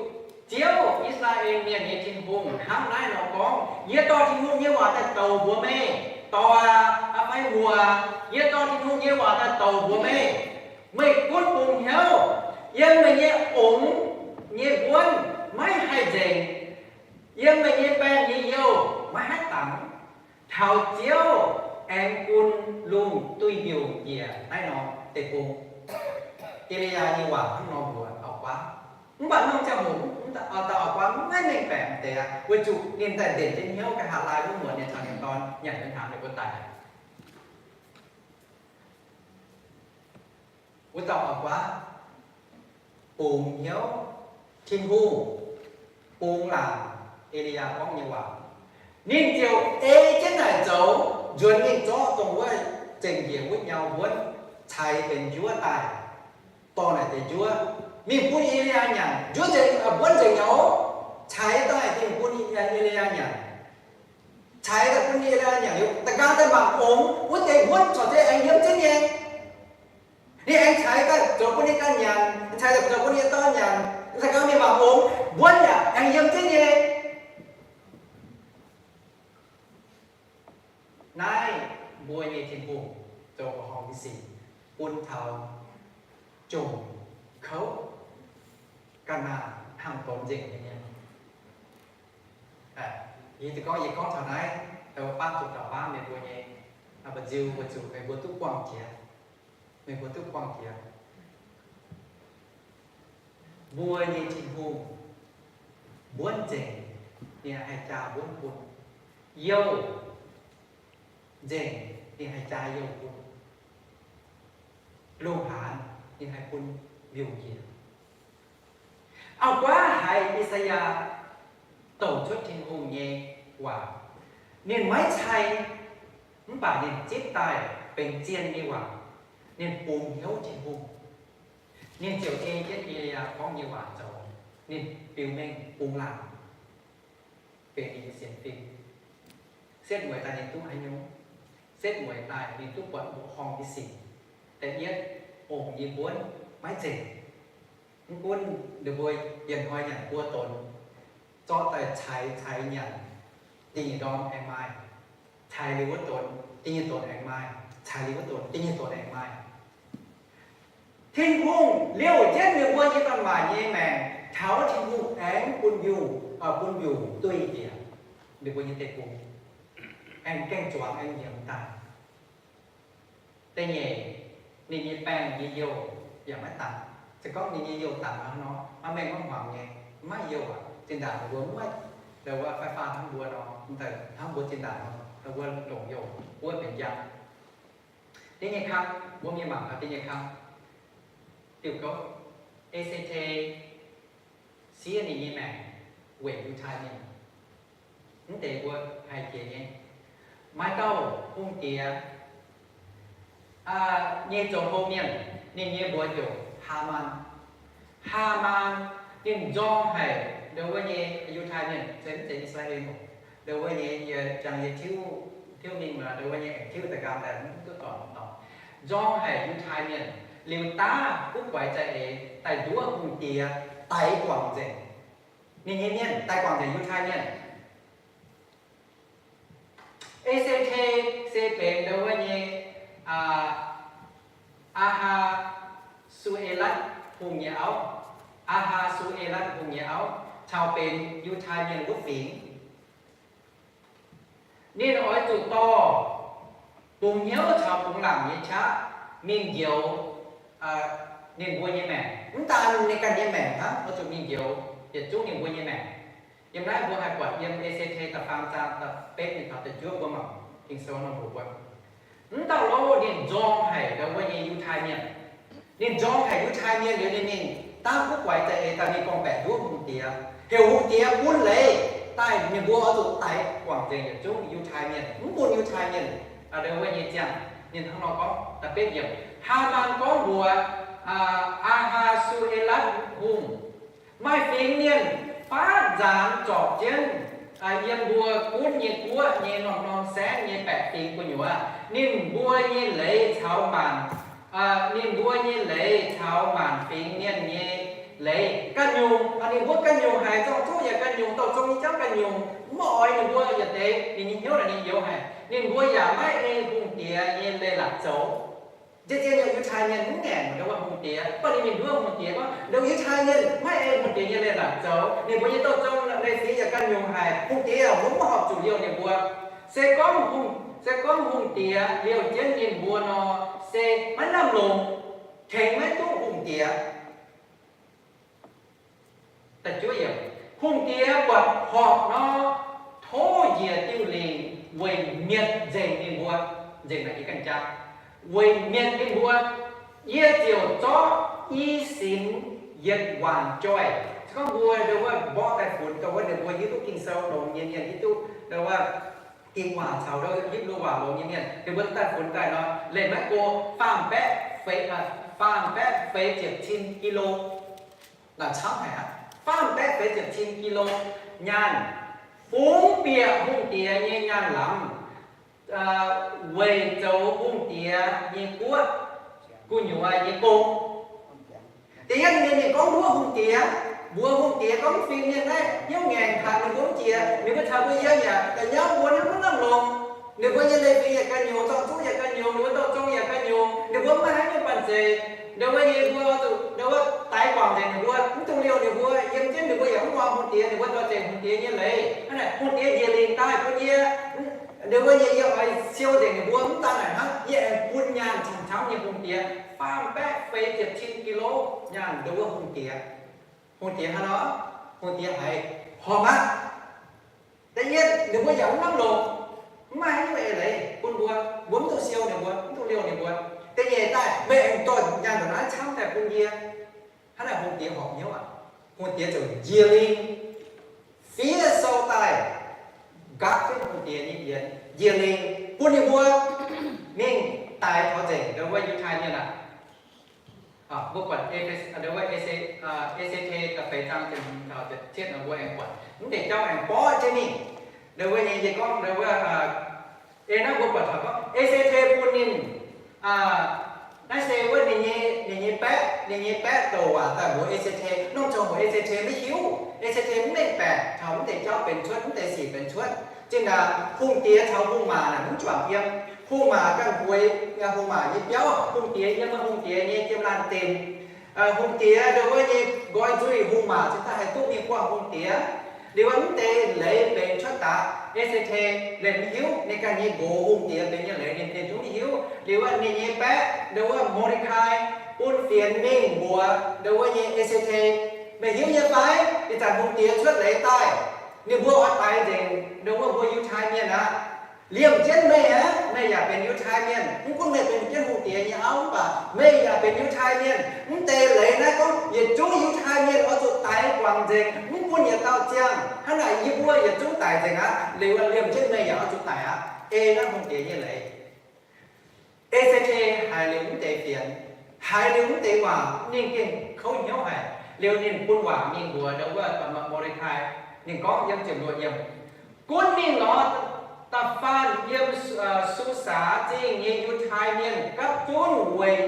Ziouv, I^saa^laa^en Mienh nyei Tin-Hungh, hnangv naaiv nor gorngv, yie dorh Tin-Hungh nyei waac daaih douc mbuox meih, dorh aqv fai muoc, yie dorh Tin-Hungh nyei waac daaih douc mbuox meih. Meih gunv bungx hnyouv, yiem meih nyei ongx nyei mbuonv maiv haih nzengc, yiem meih nyei baengh nyei youh maiv haih dangx, taux Ziouv aengx bun lungh duih mbiungc njiec naaiv norm deic-bung. E^li^yaa nyei waac hnangv nor mbuox auv-guaav. Mv baac norm ziangh hoc dauh auv-guaav maiv mengh baeqc deix aqv, weic zuqc ninh daaih ndenc jienv hnyouv nqa'haav laai wuov muonz ninh caux ninh dorn nyanc jienv hnaangx ninh mbuo daic. Wuov dauh auv-guaav bungx hnyouv, Tin-Hungh bungx laangc E^li^yaa gorngv nyei waac. Ninh ziouc ei jienv naaic zoux, nzuonx mingh zorqv dongh wuov zengc njiec wuov nyau wuonv, caix benx njuov daaih, dorh naaic deix njuov mingh bun E^li^yaa nyanc. Njuov nzengc, mbuonv nzengc nyei, caix daaih mingh bun E^li^yaa nyanc. Caix daaih bun E^li^yaa nyanc liuz, da'nqaang daaih mangc ongx, wuov deix wuonv corc deix aengx yiem jienv nyei. Ninh aengx caix daaih zoux bun ninh ganh nyanc, caix daaih zoux bun ninh dorn nyanc, da'nqaang mingh mangc ongx, mbuonv yaac aengx yiem jienv nyei. Naaiv mbuo nyei Tin-Hungh zoux horngh nyei sic bun taux jomc kouv ga'naaiv hnangv donx nzengc nyei mienh. Yie gorngv, yie gorngv taux naaiv, da'faanh zuqc da'faanh meih mbuo nyei, mbu'nziu weic zuqc meih mbuo duqv buangh jiex, meih mbuo duqv buangh jiex. Mbuo nyei Tin-Hungh, mbuonv nzengc ninh haih jaa mbuonv bun, youh nzengc ninh haih jaa youh bun, lungh haanz ninh haih bun mbiungc njiec. Auv-guaav haiz I^saa^yaa douc cuotv Tin-Hungh nyei waac. Ninh maiv cai, mv baac ninh zipv daaih benx zien nyei waac. Ninh bungx hnyouv Tin-Hungh. Ninh ziouc ei jienv E^li^yaa gorngv nyei waac zoux. Ninh biux mengh bungx laangc benx ninh nyei sienx fim. Setv mueiz daaih ninh duqv haaix nyungc? Setv mueiz daaih ninh duqv buatc mbuoqc horngh nyei sic. Da'yietv, ongc nyei mbuonv maiv nzengc. Mv gunv ninh mbuo yiem hnoi nyanc buo donx, zorqv daaih caix, caix nyanc, dingh nyei ndorm aengx maaih. Caix liuz wuov donx, dingh nyei donx aengx maaih. Caix liuz wuov donx, dingh nyei donx aengx maaih. Tin-Hungh liouh jienv ninh mbuo nyei domh maac nyei maengc taux Tin-Hungh aengx bun mbiungc, bun mbiungc duih njiec ninh mbuo nyei deic-bung, aengx gaengh zuangx aengx nyiemz daaih. Da'nyeic, ninh nyei baengh nyei youh yaac maiv dangx. Se gorngv ninh nyei youh dangx hnangv nor, maiv mengh maiv hmuangx nyei, maiv youh aqv. Zinh ndaangc mbuo maiv, ndau wuov fai faan hnangv mbuo nor, hnangv mbuo zinh ndaangc nor, ndau wuov longc youh, wuov benx njang. Da'nyeic kang, mbuo mingh mangc gaax da'nyeic kang. Diuh gouv, E C T siev ninh nyei maengc weic Yiutai Mienh. Mv deix mbuo haih jiex nyei. Maaih dauh hungh diex nyei zoux hlo mienh, ninh nyei mbuox heuc Haamaan. Haamaan ninh nzorng haic ndau wuov nyei Yiutai Mienh, se mv zeiz I^saa^laa^en, ndau wuov nyei, yie jangx yie tiuv, tiuv mingh, ndau wuov nyei aengx tiuv daaih nqaang daaih mv duqv dorngc dorngc. Nzorng haic Yiutai Mienh liuz daav guv guaix za'eix daaih nduov hungh diex daix guangc nzengc ninh nyei mienh, daix guangc nzengc Yiutai Mienh. E C T se benx ndau wuov nyei Aa^haa^su^e^latv Hungh nyei auv. Aa^haa^su^e^latv Hungh nyei auv caux benx Yiutai Mienh wuov fingx. Ninh oix zuqc dorh bungx hnyouv caux bungx laangc nyei qaqv mingh njoux ninh mbuo nyei maengc. Mv daan ninh ganh nyei maengc hnangv, oix zuqc mingh njoux yietc zungv ninh mbuo nyei maengc. Yiem naaiv mbuo haih buatc yiem E C T da'faam zaang da'betv mingh taux da'juov mbuo mangc Ging-Sou nor mbuox mbuo, mv dauh lov ninh nzorng haic ndau wuov nyei Yiutai Mienh. Ninh nzorng haic Yiutai Mienh liuz ninh mingh daav guv guaix za'eix daaih mingh gorngv-baeqc nduov hungh diex, heuc hungh diex bun leiz daaih ninh mbuo oix zuqc daix guangc nzengc yietc zungv Yiutai Mienh, mv bun Yiutai Mienh ndau wuov nyei ziangh. Ninh hnangv nor gorngv, da'betv yiemc, Haamaan gorngv mbuox Aa^haa^su^e^latv Hungh, maaih fingx mienh faatv nzaanx zorpc jienv yiem mbuo gunv nyei guoqv nyei norm-norm saengv nyei baeqc fingx gu'nyuoz. Ninh mbuo nyei leiz caux maanc, ninh mbuo nyei leiz caux maanc fingx mienh nyei leiz ganh nyungc. Ninh mbuo ganh nyungc haic, zorng-zuqv yaac ganh nyungc, douh zong nyei jauv ganh nyungc, mv oix ninh mbuo yietc deix, ninh nyei hnyouv naaic ninh youx haic. Ninh mbuo yaac maiv ei hungh diex nyei leiz-latc zoux. Nziex ziex nyungc Yiutai Mienh mv ngaengc ndau wuov hungh diex, mv baac ninh mingh nduov hungh diex gorngv, ndau Yiutai Mienh maiv ei hungh diex nyei leiz-latc zoux. Ninh mbuo nyei douh zong leiz-fingx yaac ganh nyungc haic. Hungh diex mbuo mv horpc zuqc liouh ninh mbuo. Se gorngv hungh, se gorngv hungh diex liouh jienv ninh mbuo nor, se maiv lamh longc, tengx maiv duqv hungh diex. Hungh diex buatc horpc nor, tov njiec diuh lingc weic mietc nzengc ninh mbuo, nzengc naaic yie ganh jaa, weic mietc ninh mbuo. Yie ziouc zorqv i sinx yietc waanc joih. Se gorngv mbuo ndau wuov mborqv daaih funx, ndau wuov ninh mbuo hiuv duqv Ging-Sou longx nyei mienh, hiuv duqv ndau wuov Ging-Waac caux ndau Hipv^lu Waac longx nyei mienh, ninh mbuo daaih funx daaih nor, leih maiv go faam baeqv feix, faam baeqv feix ziepc cin kilo. Naaic camv haic aqv. Faam baeqv feix ziepc cin kilo nyaanh, fungx bieqc hungh diex nyei nyaanh lamz weic zoux hungh diex nyei guoqv gu'nyuoz nyei gong. Da'yietv ninh mingh gorngv nduov hungh diex, mbuox hungh diex gorngv, mv fingx mienh naaiv hnyouv ngaengc taux ninh mbuo mv jiex, ninh mbuo caux mbuo yiem yaac da'nyauv mbuo naaiv mv lamh longc. Ninh mbuo nyei leiz-fingx yaac ganh nyungc, zorng-zuqv yaac ganh nyungc, ninh mbuo douh zong yaac ganh nyungc, ninh mbuo mv maaih haaix nyungc banh zeic. Ndau wuov nyei mbuo zuqc ndau wuov daix guangc nzengc ninh mbuo, mv dungx liouh ninh mbuo, yiem jienv ninh mbuo yaac mv muangx hungh diex, ninh mbuo dorh zengc hungh diex nyei leiz. Hnangv naaic hungh diex njiec lingc daaih bun yie, ndau wuov nyei yie oix siou nzengc ninh mbuo. Mv daan naaic hnangv, yie aengx bun nyaanh camv-camv nyei hungh diex, faam baeqv feix ziepc cin kilo nyaanh ndau wuov hungh diex. Hungh diex hnangv nor, hungh diex haiz horpc aqv. Da'yietv ninh mbuo yaac mv lamh longc, mv maaih haaix nyungc eix leiz bun mbuo, mbuo mv dungx siou ninh mbuo, mv dungx liouh ninh mbuo. Da'nyeic daaih meih aengx dorh nyaanh ndongc naaiv camv daaih bun yie. Hnangv naaic hungh diex horpc hnyouv aqv. Hungh diex ziouc njiec lingc fiev sou daaih nqaapv jienv hungh diex nyei yienx, njiec lingc bun ninh mbuo mingh daix taux nzengc ndau wuov Yiutai Mienh aqv. Mbuo buatc, aa, E C T da'feix zaang ziepc hmz taux ziepc cietv nor, mbuo aengx buatc mv deix jauv aengx borqv jienv mingh. Ndau wuov nyei yie gorngv ndau wuov, ih naaiv mbuo buatc taux gorngv E C T bun ninh, naaiv se wuov ninh nyei, ninh nyei baeqv, ninh nyei baeqv douc waac daaih mbuox E C T. Norm ziangh hoc E C T maiv hiuv, E C T mv mengh baeqc taux mv deix jauv benx cuotv, mv deix sic benx cuotv. Zinh ndaangc hungh diex caux hungh maac naaic mv juangc yiem. Hungh maac ganh bueix hungh maac nyei biauv, hungh diex yiem hungh diex nyei jiem laanh dinc. Hungh diex ndau wuov nyei nqoi nzuih hungh maac cingx daaih haih duqv mingh buangh hungh diex. Liuz wuov mv deix leiz benx cuotv daaih, E C T liemh mv hiuv, ninh ganh nyei nqox hungh diex benx nyei leiz ninh, ninh zungv mv hiuv. Liuz wuov ninh nyei baeqv ndau wuov Mordecai bun fienx mingh mbuox ndau wuov nyei E C T, meih hiuv nyei fai? Ih zanc hungh diex cuotv leiz daaih, ninh mbuo oix daix nzengc ndau wuov mbuo Yiutai Mienh aqv. Liemh jienv meih aqv, meih yaac benx Yiutai Mienh. Mv gunv meih benx jienv hungh diex nyei auv mv baac meih yaac benx Yiutai Mienh. Mv deix leiz naaiv gorngv yietc zungv Yiutai Mienh oix zuqc daix guangc nzengc, mv gunv yietc dauh ziangh. Hnangv naaic yie mbuo yietc zungv daic nzengc aqv. Liuz liemh jienv meih yaac oix zuqc daic aqv. Ei naaiv hungh diex nyei leiz. E C T haiz liuz mv deix fienx, haiz liuz mv deix waac, ninh gengh kouv hnyouv haic. Liuz ninh bun waac mingh mbuox ndau wuov Mordecai. Ninh gorngv yiem ziepc luoqc yiemc, gunv mingh lorz da'faanh yiem Susaa Zingh nyei Yiutai Mienh gapv zunv weic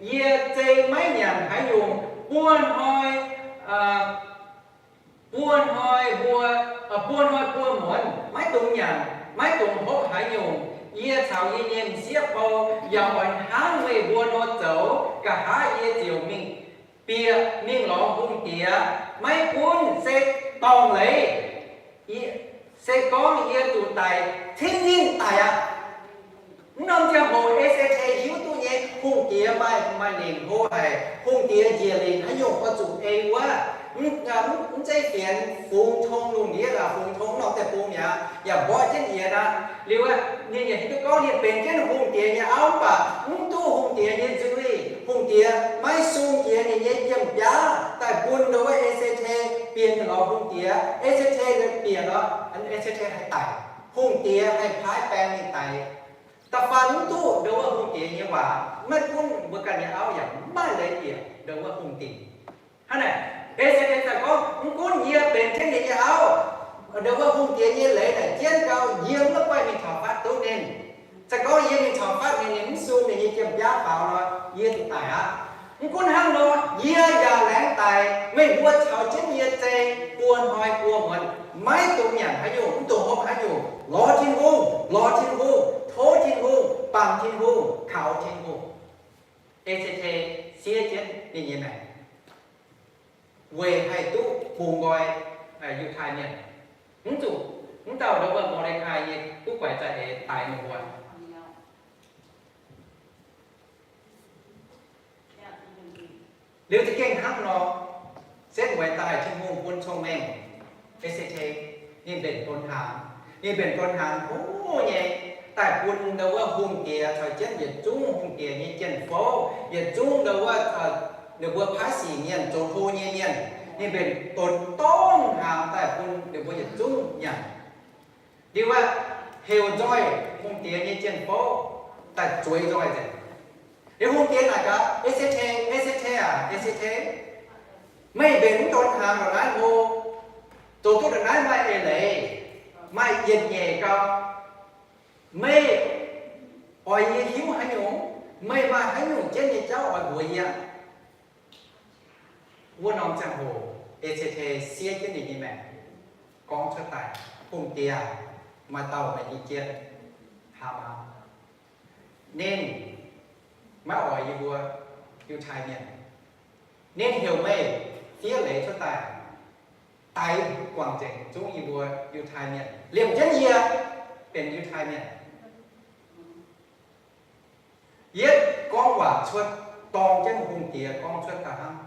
yie zei maiv nyanc haaix nyungc buo hnoi, buo hnoi mbuo, buo hnoi buo muonz maiv dungx nyanc, maiv dungx hopv haaix nyungc. Yie caux yie nyei m'sieqv bou yaac oix hnangv meih mbuo nor zoux. Nqa'haav yie ziouc mingh bieqc mingh lorz hungh diex, maiv gunv se dorngc leiz, se gorngv yie zuqc daic, cingx ninh daic aqv. Mv norm ziangh hoc E C T hiuv duqv nyei hungh diex maaih, maaih lingc hlo haic. Hungh diex njiec lingc haaix nyungc oix zuqc ei wuov. Mv zeiz fienx, fungx tong lungh ndiev, fungx tong norm deic-bung mi'aqv, yaac mborqv jienv yienx aqv. Liuz ninh yaac hiuv duqv gorngv ninh benx jienv hungh diex nyei auv mv baac mv duqv hungh diex nyei nzuih. Hungh diex maiv sung jiex ninh nyei jiem-biaav daaih bun ndau wuov E C T bieqc mingh lorz hungh diex. E C T bieqc lorz, E C T haih daic. Hungh diex haih paaiv baeng mingh daic. Da'faanh mv duqv ndau wuov hungh diex nyei waac, maiv gunv mbuo ganh nyei auv yaac maiv leiz bieqc ndau wuov hungh diex. Hnangv naaic, E C T daaih gorngv, mv gunv yie benx jienv ninh nyei auv, ndau wuov hungh diex nyei leiz naaic jienv gau, yie maiv baih mingh taux fatv duqv ninh. Se gorngv yie mingh taux fatv ninh, ninh mv sung ninh nyei jiem-biaav faaux nor, yie zuqc daic aqv. Mv gunv hnangv nor, yie yaac laengz daic. Meih mbuo caux jienv yie zei buo hnoi buo muonz, maiv dungx nyanc haaix nyungc, mv dungx hopv haaix nyungc. Lorz Tin-Hungh, lorz Tin-Hungh, tov Tin-Hungh, baamz Tin-Hungh, kaux Tin-Hungh. E C T siev jienv ninh nyei maengc weic haih duqv bungx nqoi Yiutai Mienh. Mv zuqc, mv dauh ndau wuov Mordecai nyei duqv guaix za'eix daix ninh mbuo. Liuz za'gengh hnangv nor, setv mueiz daaih Tin-Hungh bun cong-mengh, E C T, ninh mbenc donx hnaangx. Ninh mbenc donx hnaangx hlo nyei, daaih bun ndau wuov hungh diex caux jienv yietc zungv hungh diex nyei jien-fouv, yietc zungv ndau wuov, ninh mbuo paaiv sic mienh, zoux hlo nyei mienh. Ninh mbenc donx dorngv hnaangx daaih bun ninh mbuo yietc zungv nyanc. Liuz wuov, heuc nzoih hungh diex nyei jien-fouv daaih zueiz nzoih nzengc. Liuz hungh diex naaic gaax E C T, E C T aac, E C T, meih mbenc mv donx hnaangx ndongc naaiv hlo, zoux duqv ndongc naaiv maaih eix leiz, maaih yietc nyeic gau. Meih oix yie hiuv haaix nyungc? Meih maaih haaix nyungc jienv nyei jauv oix mbuox yie? Wuov norm ziangh hoc E C T siev jienv ninh nyei maengc, gorngv cuotv daaih, hungh diex, maaih dauh meih nyei jien, Haamaan, ninh maiv oix yie mbuo Yiutai Mienh. Ninh heuc meih fiev leiz cuotv daaih, daix guangc nzengc zungv yie mbuo Yiutai Mienh, liemh jienv yie benx Yiutai Mienh. Yietv gorngv waac cuotv, dorng jienv hungh diex gorngv cuotv daaih hnangv.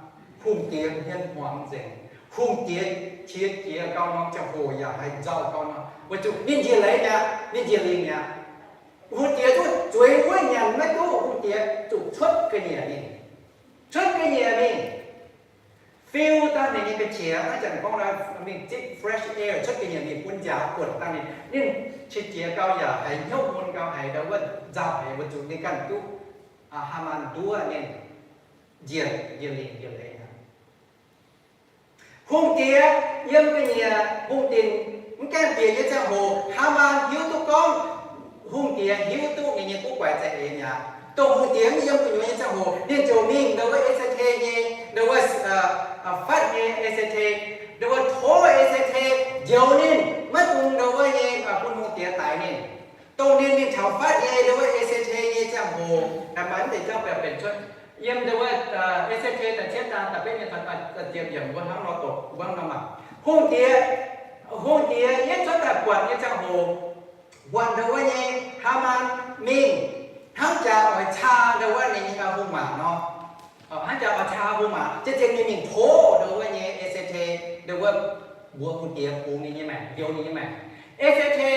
Hungh diex hmien hmuangx nzengc. Hungh diex qiex jiez gau norm ziangh hoc yaac haiz nzauh gau nor, weic zuqc ninh njiec leiz mi'aqv, ninh njiec lingc mi'aqv. Hungh diex duqv zueiz wuov nyanc maiv duqv, hungh diex zuqc cuotv ga'nyiec mingh. Cuotv ga'nyiec mingh, fiu dangh ninh nyei ga'qiex. Naaiv janx gorngv mingh zipv fresh air, cuotv ga'nyiec mingh bun nziaaux buonc dangh ninh, ninh qiex jiez gau yaac haiz hnyouv mun gau, haiz ndau wuov nzauh haic, weic zuqc ninh ganh duqv Haamaan nduov ninh. njiec, njiec lingc njiec leiz aqv. Hungh diex yiem ga'nyiec hungh dinc mv gaengh bieqc nyei ziangh hoc, Haamaan hiuv duqv gorngv hungh diex hiuv duqv ninh nyei guv guaix za'eix mi'aqv. Dongh hungh diex mv yiem gu'nyuoz nyei ziangh hoc, ninh ziouc mingh ndau wuov Eix^se^te nyei, ndau wuov fatv nyei Eix^se^te, ndau wuov tov Eix^se^te njoux ninh, maiv dungx ndau wuov nyei bun hungh diex daix ninh. Dongh ninh mingh taux fatv nyei ndau wuov Eix^se^te nyei ziangh hoc, maaih mv deix jauv biaux benx cuotv. Yiem ndau wuov Eix^se^te da'cietv zaang da'betv nyei da'ziepc yiemc mbuo hnangv nor doqc, mbuo hnangv nor mangc. Hungh diex, hungh diex yietv cuotv daaih buatc nyei ziangh hoc, buatc ndau wuov nyei Haamaan mingh hnangv jaax oix caa ndau wuov ninh nyei hungh maac nor. Hnangv jaax oix caa hungh maac, zien-zien ninh mingh tov ndau wuov nyei Eix^se^te, ndau wuov mbuox hungh diex bungx ninh nyei maengc, njoux ninh nyei maengc. Eix^se^te,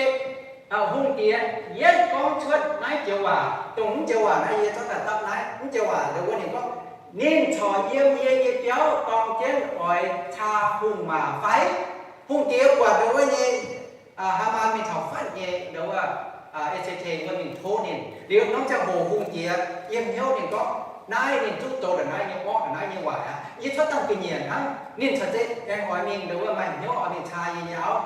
hungh diex yietv gorngv cuotv naaiv joux waac, dongh mv joux waac naaiv yie zorqv daaih dapv naaiv, mv joux waac ndau wuov ninh gorngv, ninh corc yiem yie nyei biauv dorng jienv oix caa hungh maac fai? Hungh diex buatc ndau wuov nyei Haamaan mingh taux fatv nyei ndau wuov Eix^se^te wuov mingh tov ninh. Liuz norm ziangh hoc hungh diex yiem hnyouv ninh gorngv, naaiv ninh zuqv zoux ndongc naaiv nyei orqv, ndongc naaiv nyei waaic aqv. Yie cuotv dangh ga'nyiec hnangv, ninh corc zeiz aengx oix mingh ndau wuov maaih hnyouv oix mingh caa yie nyei auv.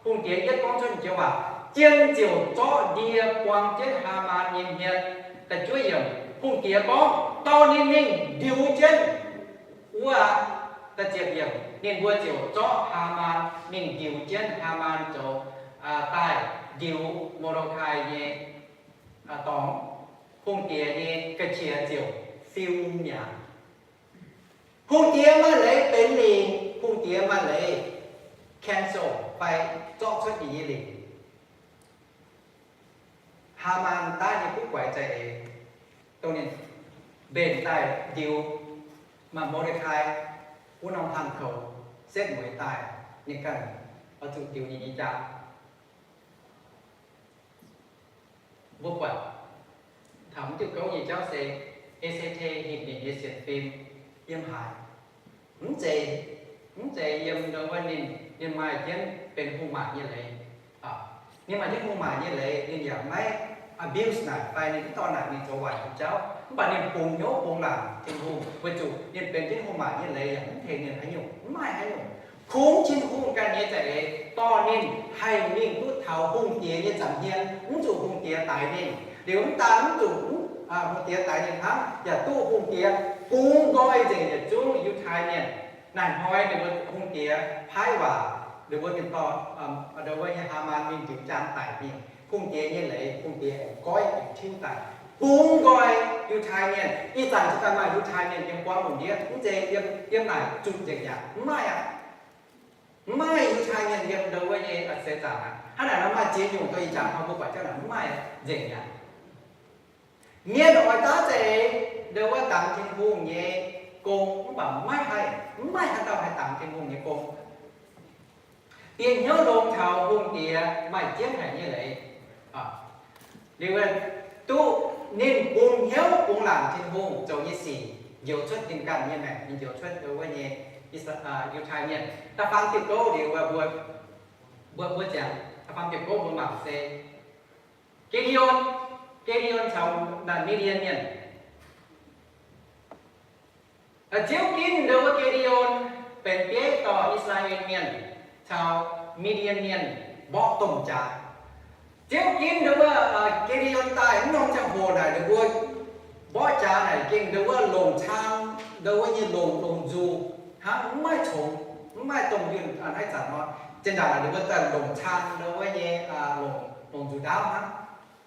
Hungh diex yietv gorngv cuotv joux waac, jienv ziouc zorqv ndie buang jienv Haamaan nyei hmien. Da'juov yiemc, hungh diex gorngv dorh ninh mingh ndiux jienv wuov. Da'ziepc yiemc, ninh mbuo ziouc zorqv Haamaan mingh ndiux jienv. Haamaan zoux daaih ndiux Mor^nde^kai nyei dorngx. Hungh diex nyei ga'qiex ziouc fiu mi'aqv. Hungh diex maaih leiz benx lingc, hungh diex maaih leiz cancel fai zorqv cuotv ninh nyei lingc. Haamaan daaih nyei guv guaix za'eix, dongh ninh mbenc daaih ndiux maaih Mor^nde^kai wuov norm hlang koux setv mueiz daaih, ninh ganh oix zuqc ndiux ninh nyei jaa. Mbuo buatc taux mv diuh gouv nyei jauv se, Eix^se^te hipc ninh nyei sienx fim yiem haaix? Mv zeiz, mv zeiz yiem ndau wuov ninh, ninh maaih jienv benx hungh maac nyei leiz. Ninh maaih jienv hungh maac nyei leiz, ninh yaac maiv abuse naaic fai ninh mv dorh naaic mingh zoux waaic nyei jauv. Mv baac ninh bungx hnyouv bungx laangc Tin-Hungh, weic zuqc ninh benx jienv hungh maac nyei leiz yaac mv tengx ninh haaix nyungc, mv maaih haaix nyungc. Kungx Tin-Hungh ganh nyei za'eix dorh ninh haih mingh duqv taux hungh diex nyei nza'hmien, mv zuqc hungh diex daix ninh. Liuz mv daan mv zuqc hungh diex daix ninh hnangv, yaac duqv hungh diex bungx nqoi nzengc yietc zungv Yiutai Mienh. Naaic hnoi ninh mbuo hungh diex paaiv waac, ninh mbuo mingh dorh ndau wuov nyei Haamaan mingh ndiux jaa daic mingh. Hungh diex nyei leiz, hungh diex aengx goiv aengx tiuv daaih, bungx nqoi Yiutai Mienh. Ih zanc zungv daaih maaih Yiutai Mienh yiem buangv lungh ndiev, mv zeiz yiem, yiem naaic zuqc nzengc yaac mv maaih aqv. Mv maaih Yiutai Mienh yiem ndau wuov nyei seix zaangc aqv. Hnangv naaic nor maaih ziex nyungc doix ih zanc hnoi mbuo buatc jienv naaic mv maaih nzengc yaac. Mienh oix daav za'eix ndau wuov dangx Tin-Hungh nyei gong, mv baac maiv haih, mv maaih haaix dauh haih dangx Tin-Hungh nyei gong. Bieqc hnyouv longx taux hungh diex maaih jienv haic nyei leiz. Liuz duqv ninh bungx hnyouv bungx laangc Tin-Hungh zoux nyei sic, njoux cuotv ninh ganh nyei maengc, ninh njoux cuotv ndau wuov nyei Yiutai Mienh. Da'faam diuh gouv liuz, mbuo, mbuo ziangx da'faam diuh gouv mbuo mangc se Gideon, Gideon caux naaic Midian Mienh. Ziouv ginv ndau wuov Gideon benx bieiv dorh I^saa^laa^en Mienh caux Midian Mienh mborqv domh jaax. Ziouv ginv ndau wuov Gideon daaih mv norm ziangh hoc naaic ninh mbuo mborqv jaax naaic gengh ndau wuov longc cang, ndau wuov nyei longc, longc nzuqc hnangv, mv maaih congx, mv maaih domh yunh naaiv zanc nor. Zinh ndaangc naaic ninh mbuo daaih longc cang ndau wuov nyei, longc, longc nzuqc ndaauv hnangv,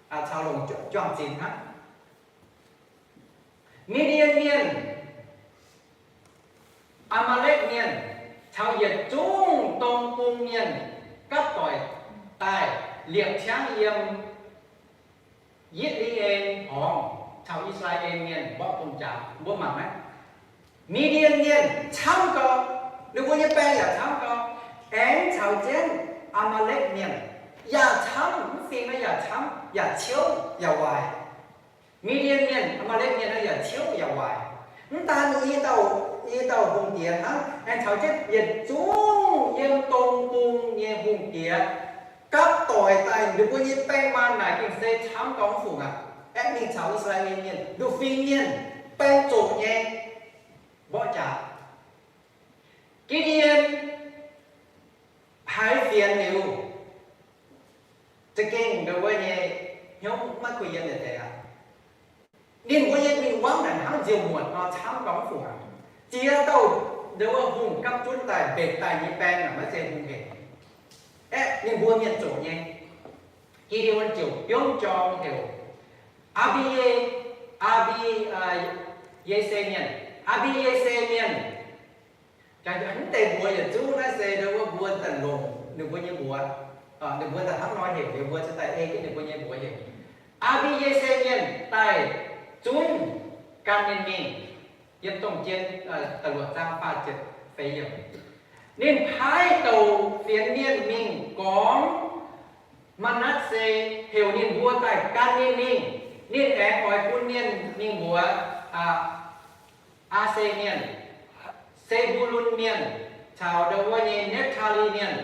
caux longc juang-zinx hnangv. Midian Mienh, Aa^maa^lekv Mienh caux yietc zungv dong bung mienh gapv doic daaih liepc ciangv yiem Yitv^le^en Horngz caux I^saa^laa^en Mienh mborqv domh jaax. Mbuo mangc naaiv, Midian Mienh camv gau, ninh mbuo nyei baeng yaac camv gau, aengx caux jienv Aa^maa^lekv Mienh yaac camv, mv fing naaiv yaac camv, yaac ciouv yaac waaic. Midian Mienh, Aa^maa^lekv Mienh naaiv yaac ciouv yaac waaic. Mv daan i dauh, i dauh hungh diex hnangv, aengx caux jienv yietc zungv yiem dong bung nyei hungh diex gapv doic daaih, ninh mbuo nyei baeng maanh naaic gengh se camv gau mv fungc aqv. Aengx mingh caux I^saa^laa^en Mienh, nduqc fing mienh, baeng zoqc nyei, mborqv jaax. Gideon haiz fienx liuz, za'gengh ndongc wuov nyei hnyouv maiv kuh yiem nyei deix aqv. Ninh mbuo nyei mingh wangv naaic hnangv nziouv muotc nor camv gauh mv fungc aqv. Ziex dauh ndongc wuov hungh gapv zunv daaih mbenc daaih nyei baeng naaic maiv zeiz hungh hec. Aeqv, ninh mbuo mienh zoqc nyei. Gideon ziouc biomv jorm heuc Aa^mbi^ye, Aa^mbi, Ye^se Mienh, Aa^mbi^ye^se Mienh. Mv deix mbuox yietc zungv naaiv se ndongc wuov mbuo daaih longc ninh mbuo nyei mbuox, ninh mbuo daaih hnangv nor heuc, ninh mbuo cingx daaih ei jienv ninh mbuo nyei mbuox heuc. Aa^mbi^ye^se Mienh daaih zunv gan ninh mingh. Yiem Domh Jien da'luoqc zaang faah ziepc feix yiemc, ninh paaiv douc fienx mienh mingh gormx Maa^natv^se, heuc ninh mbuo daaih gan ninh mingh. Ninh aengx oix bun mienh mingh mbuox Aa^se Mienh, Se^mbu^lun Mienh, caux ndongc wuov nyei Nepv^taa^li Mienh.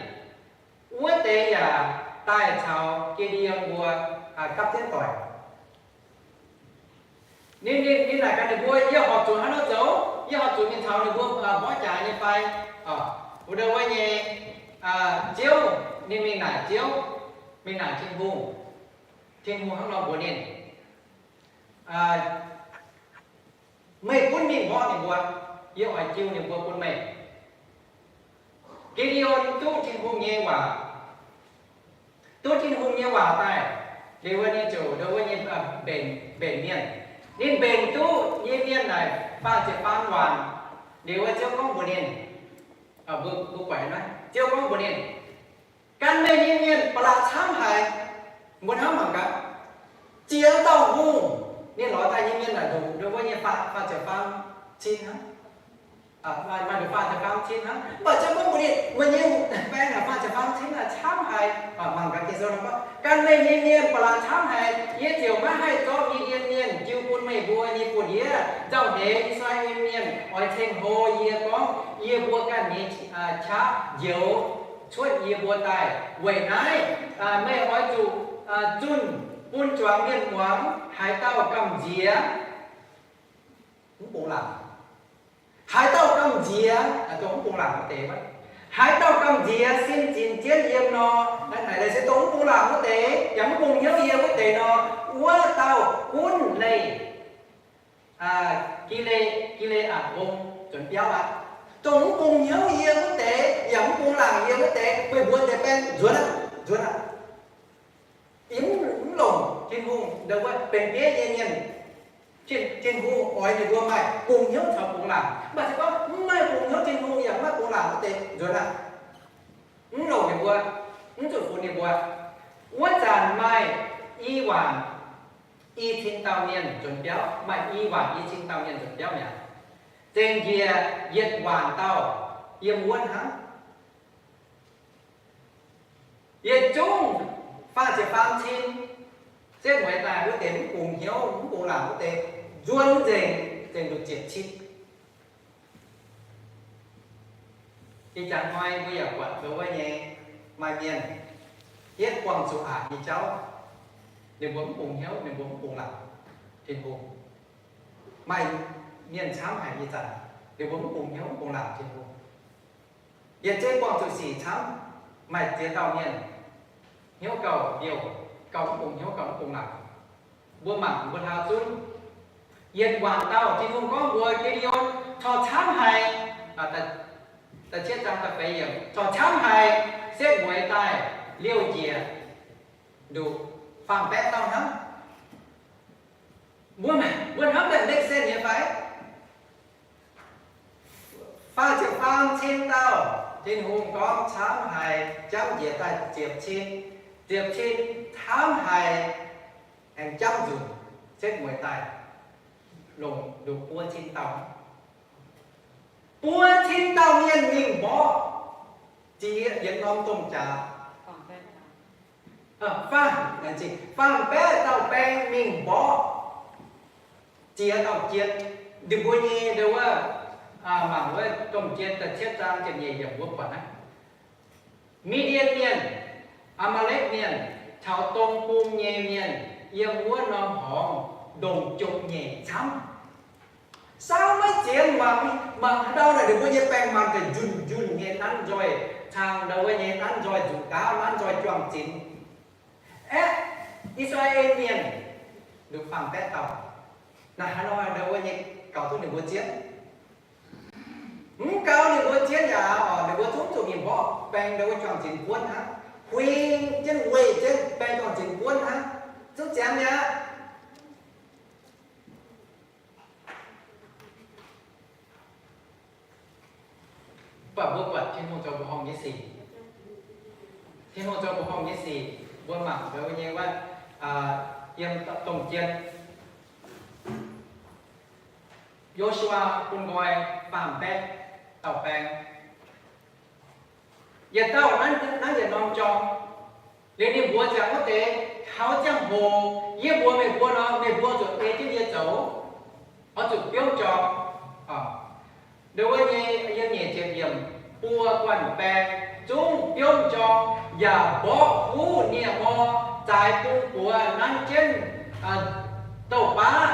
Wuov deix yaac daaih caux Gi^nde^on mbuo gapv jienv doic. Ninh, ninh, ninh naaic gaax ninh mbuo, Yie horpc zuqc hnangv nor zoux? Yie horpc zuqc mingh caux ninh mbuo mborqv jaax nyei fai? Wuov ndongc wuov nyei Ziouv, ninh mingh naaic Ziouv, mingh naaic Tin-Hungh. Tin-Hungh hnangv nor mbuox ninh, Meih gunv mingh mborqv ninh mbuo. Yie oix jiu ninh mbuo bun meih. Gi^nde^on duqv Tin-Hungh nyei waac, duqv Tin-Hungh nyei waac daaih liuz, ninh ziouc ndongc wuov nyei mbenc, mbenc mienh. Ninh mbenc duqv nyei mienh naaic faah ziepc faam waanc. Liuz wuov Ziouv gorngv mbuox ninh, mbuo, mbuo buatc naaiv, Ziouv gorngv mbuox ninh, Gan meih nyei mienh ba'laqc camv haic. Mbuo hnamv mangc gaax, ziex dauh hungh, ninh lorz daaih nyei mienh naaic ndongc wuov nyei faah, faah ziepc faam cin hnangv. Maaih ndongc faah ziepc faam cin hnangv. Mv baac Ziouv gorngv mbuox ninh, Meih nyei baeng naaic faah ziepc faam cin naaic camv haic. Mangc gaax Ging-Sou gorngv, Gan meih nyei mienh ba'laqc camv haic. Yie ziouc maiv haih zorqv Mi^ndien Mienh jiu bun meih mbuo nyei buoz-ndiev. Nzauh heix I^saa^laa^en Mienh oix ceng-hlo yie gorngv, Yie mbuo ganh nyei qaqv njoux cuotv yie mbuo daaih. Weic naaiv meih oix zuqc zunh bun juangc mienh muangx, haaix dauh gamh nziex, mv bungx laangc. Haaix dauh gamh nziex, dongh mv bungx laangc wuov deix, haaix dauh gamh nziex sin zinx jienv yiem nor, naaiv naaic se dongh mv bungx laangc wuov deix, yaac mv bungx hnyouv yie wuov deix nor, wuov dauh gunv leih Gi^le, Gi^le^aatc Mbong nzuonx biauv aqv. Dongh mv bungx hnyouv yie wuov deix, yaac mv bungx laangc yie wuov deix, meih mbuo deix baeng nzuonx aqv, nzuonx aqv. Yie mv longc Tin-Hungh ndongc wuov benx bieiv nyei mienh. Tin-Hungh oix ninh mbuo maaih bungx hnyouv caux bungx laangc. Mv baac se gorngv mv maaih bungx hnyouv Tin-Hungh yaac mv maaih bungx laangc wuov deix nzuonx aqv. Mv longc ninh mbuo, mv zuqc funx ninh mbuo. Wuov zanc maaih i waanc i cin dauh mienh nzuonx biauv, maaih i waanc i cin dauh mienh nzuonx biauv mi'aqv. Zengc njiec yietc waanc dauh yiem wuov hnangv. Yietc zungv faah ziepc faam cin setv mueiz daaih wuov deix mv bungx hnyouv mv bungx laangc wuov deix nzuonx nzengc, zengc nduqc ziepc cin. Ih jaax hnoi mbuo yaac buatc ndongc wuov nyei maaih mienh hietv buangh zuqc aqc nyei jauv. Ninh mbuo mv bungx hnyouv, ninh mbuo mv bungx laangc Tin-Hungh. Maaih mienh camv haic ih zanc, ninh mbuo mv bungx hnyouv mv bungx laangc Tin-Hungh. Yietc zeiv buangh zuqc sic camv, maaih ziex dauh mienh hnyouv gauh liouh, gauh mv bungx hnyouv, gauh mv bungx laangc. Mbuo mangc mbuo hlauv zunv, yietc waanc dauh Tin-Hungh gorngv mbuox Gi^nde^on, Corc camv haic, da'cietv zaang da'feix yiemc, corc camv haic, setv mueiz daaih liouh njiec nduqc faam-baeqv dauh hnangv. Mbuo, mbuo hnamv daaih make sense nyei fai? Faah ziepc faam cin dauh, Tin-Hungh gorngv camv haic, jamv njiec daaih ziepc cin, ziepc cin camv haic, aengx jamv nzunc, setv mueiz daaih longc nduqc buo cin dauh. Buo cin dauh mienh mingh mborqv ziex yietc norm domh jaax. Faam, faam-baeqv dauh baeng mingh mborqv ziex dauh jien. Ninh mbuo nyei ndau wuov, mangc wuov domh jien da'cietv zaang ziepc nyeic yiemc mbuo buatc naaiv. Mi^ndien Mienh, Aa^maa^lekv Mienh caux dong bung nyei mienh yiem wuov norm horngz ndongc ziepc nyeic camv. Saauv maiv zienx mangc, mangc haaix ndau naaic ninh mbuo nyei baengh maanh daaih njunh njunh nyei nanv nzoih, cangx ndau wuov nyei nanv nzoih nzuqc ndaauv, nanv nzoih juang-zinx. Aeqv, I^saa^laa^en Mienh, nduqc faam-baeqv dauh, naaic haaix nor ndau wuov nyei gaux duqv ninh mbuo zien? Mv gaux ninh mbuo zien yaac oc, ninh mbuo zungv zuqc mingh mborqv baeng ndau wuov juang-zinx buonv hnangv, huing jienv weih jienv baeng juang-zinx buonv hnangv, zungv ziangx mi'aqv. Mv baac mbuo buatc Tin-Hungh zoux mbuoqc horngh nyei sic. Tin-Hungh zoux mbuoqc horngh nyei sic, mbuo mangc mbuo nyei wuov, yiem dongh jien, Yo^su^waa bun nqoi faam-baeqv dauh baeng. Yietc dauh naaiv, naaiv yietc norm jorng. Liuz ninh mbuox ziangx wuov deix, taux ziangh hoc yie mbuox meih mbuo nor, meih mbuo zuqc ei jienv yie zoux, oix zuqc biomv jorng. Ndau wuov nyei yiem nyeic ziepc yiemc, buo guanh baeng zungv biomv jorng yaac mborqv huv nie-mor, zaaix bung buoz nanv jienv douh baav,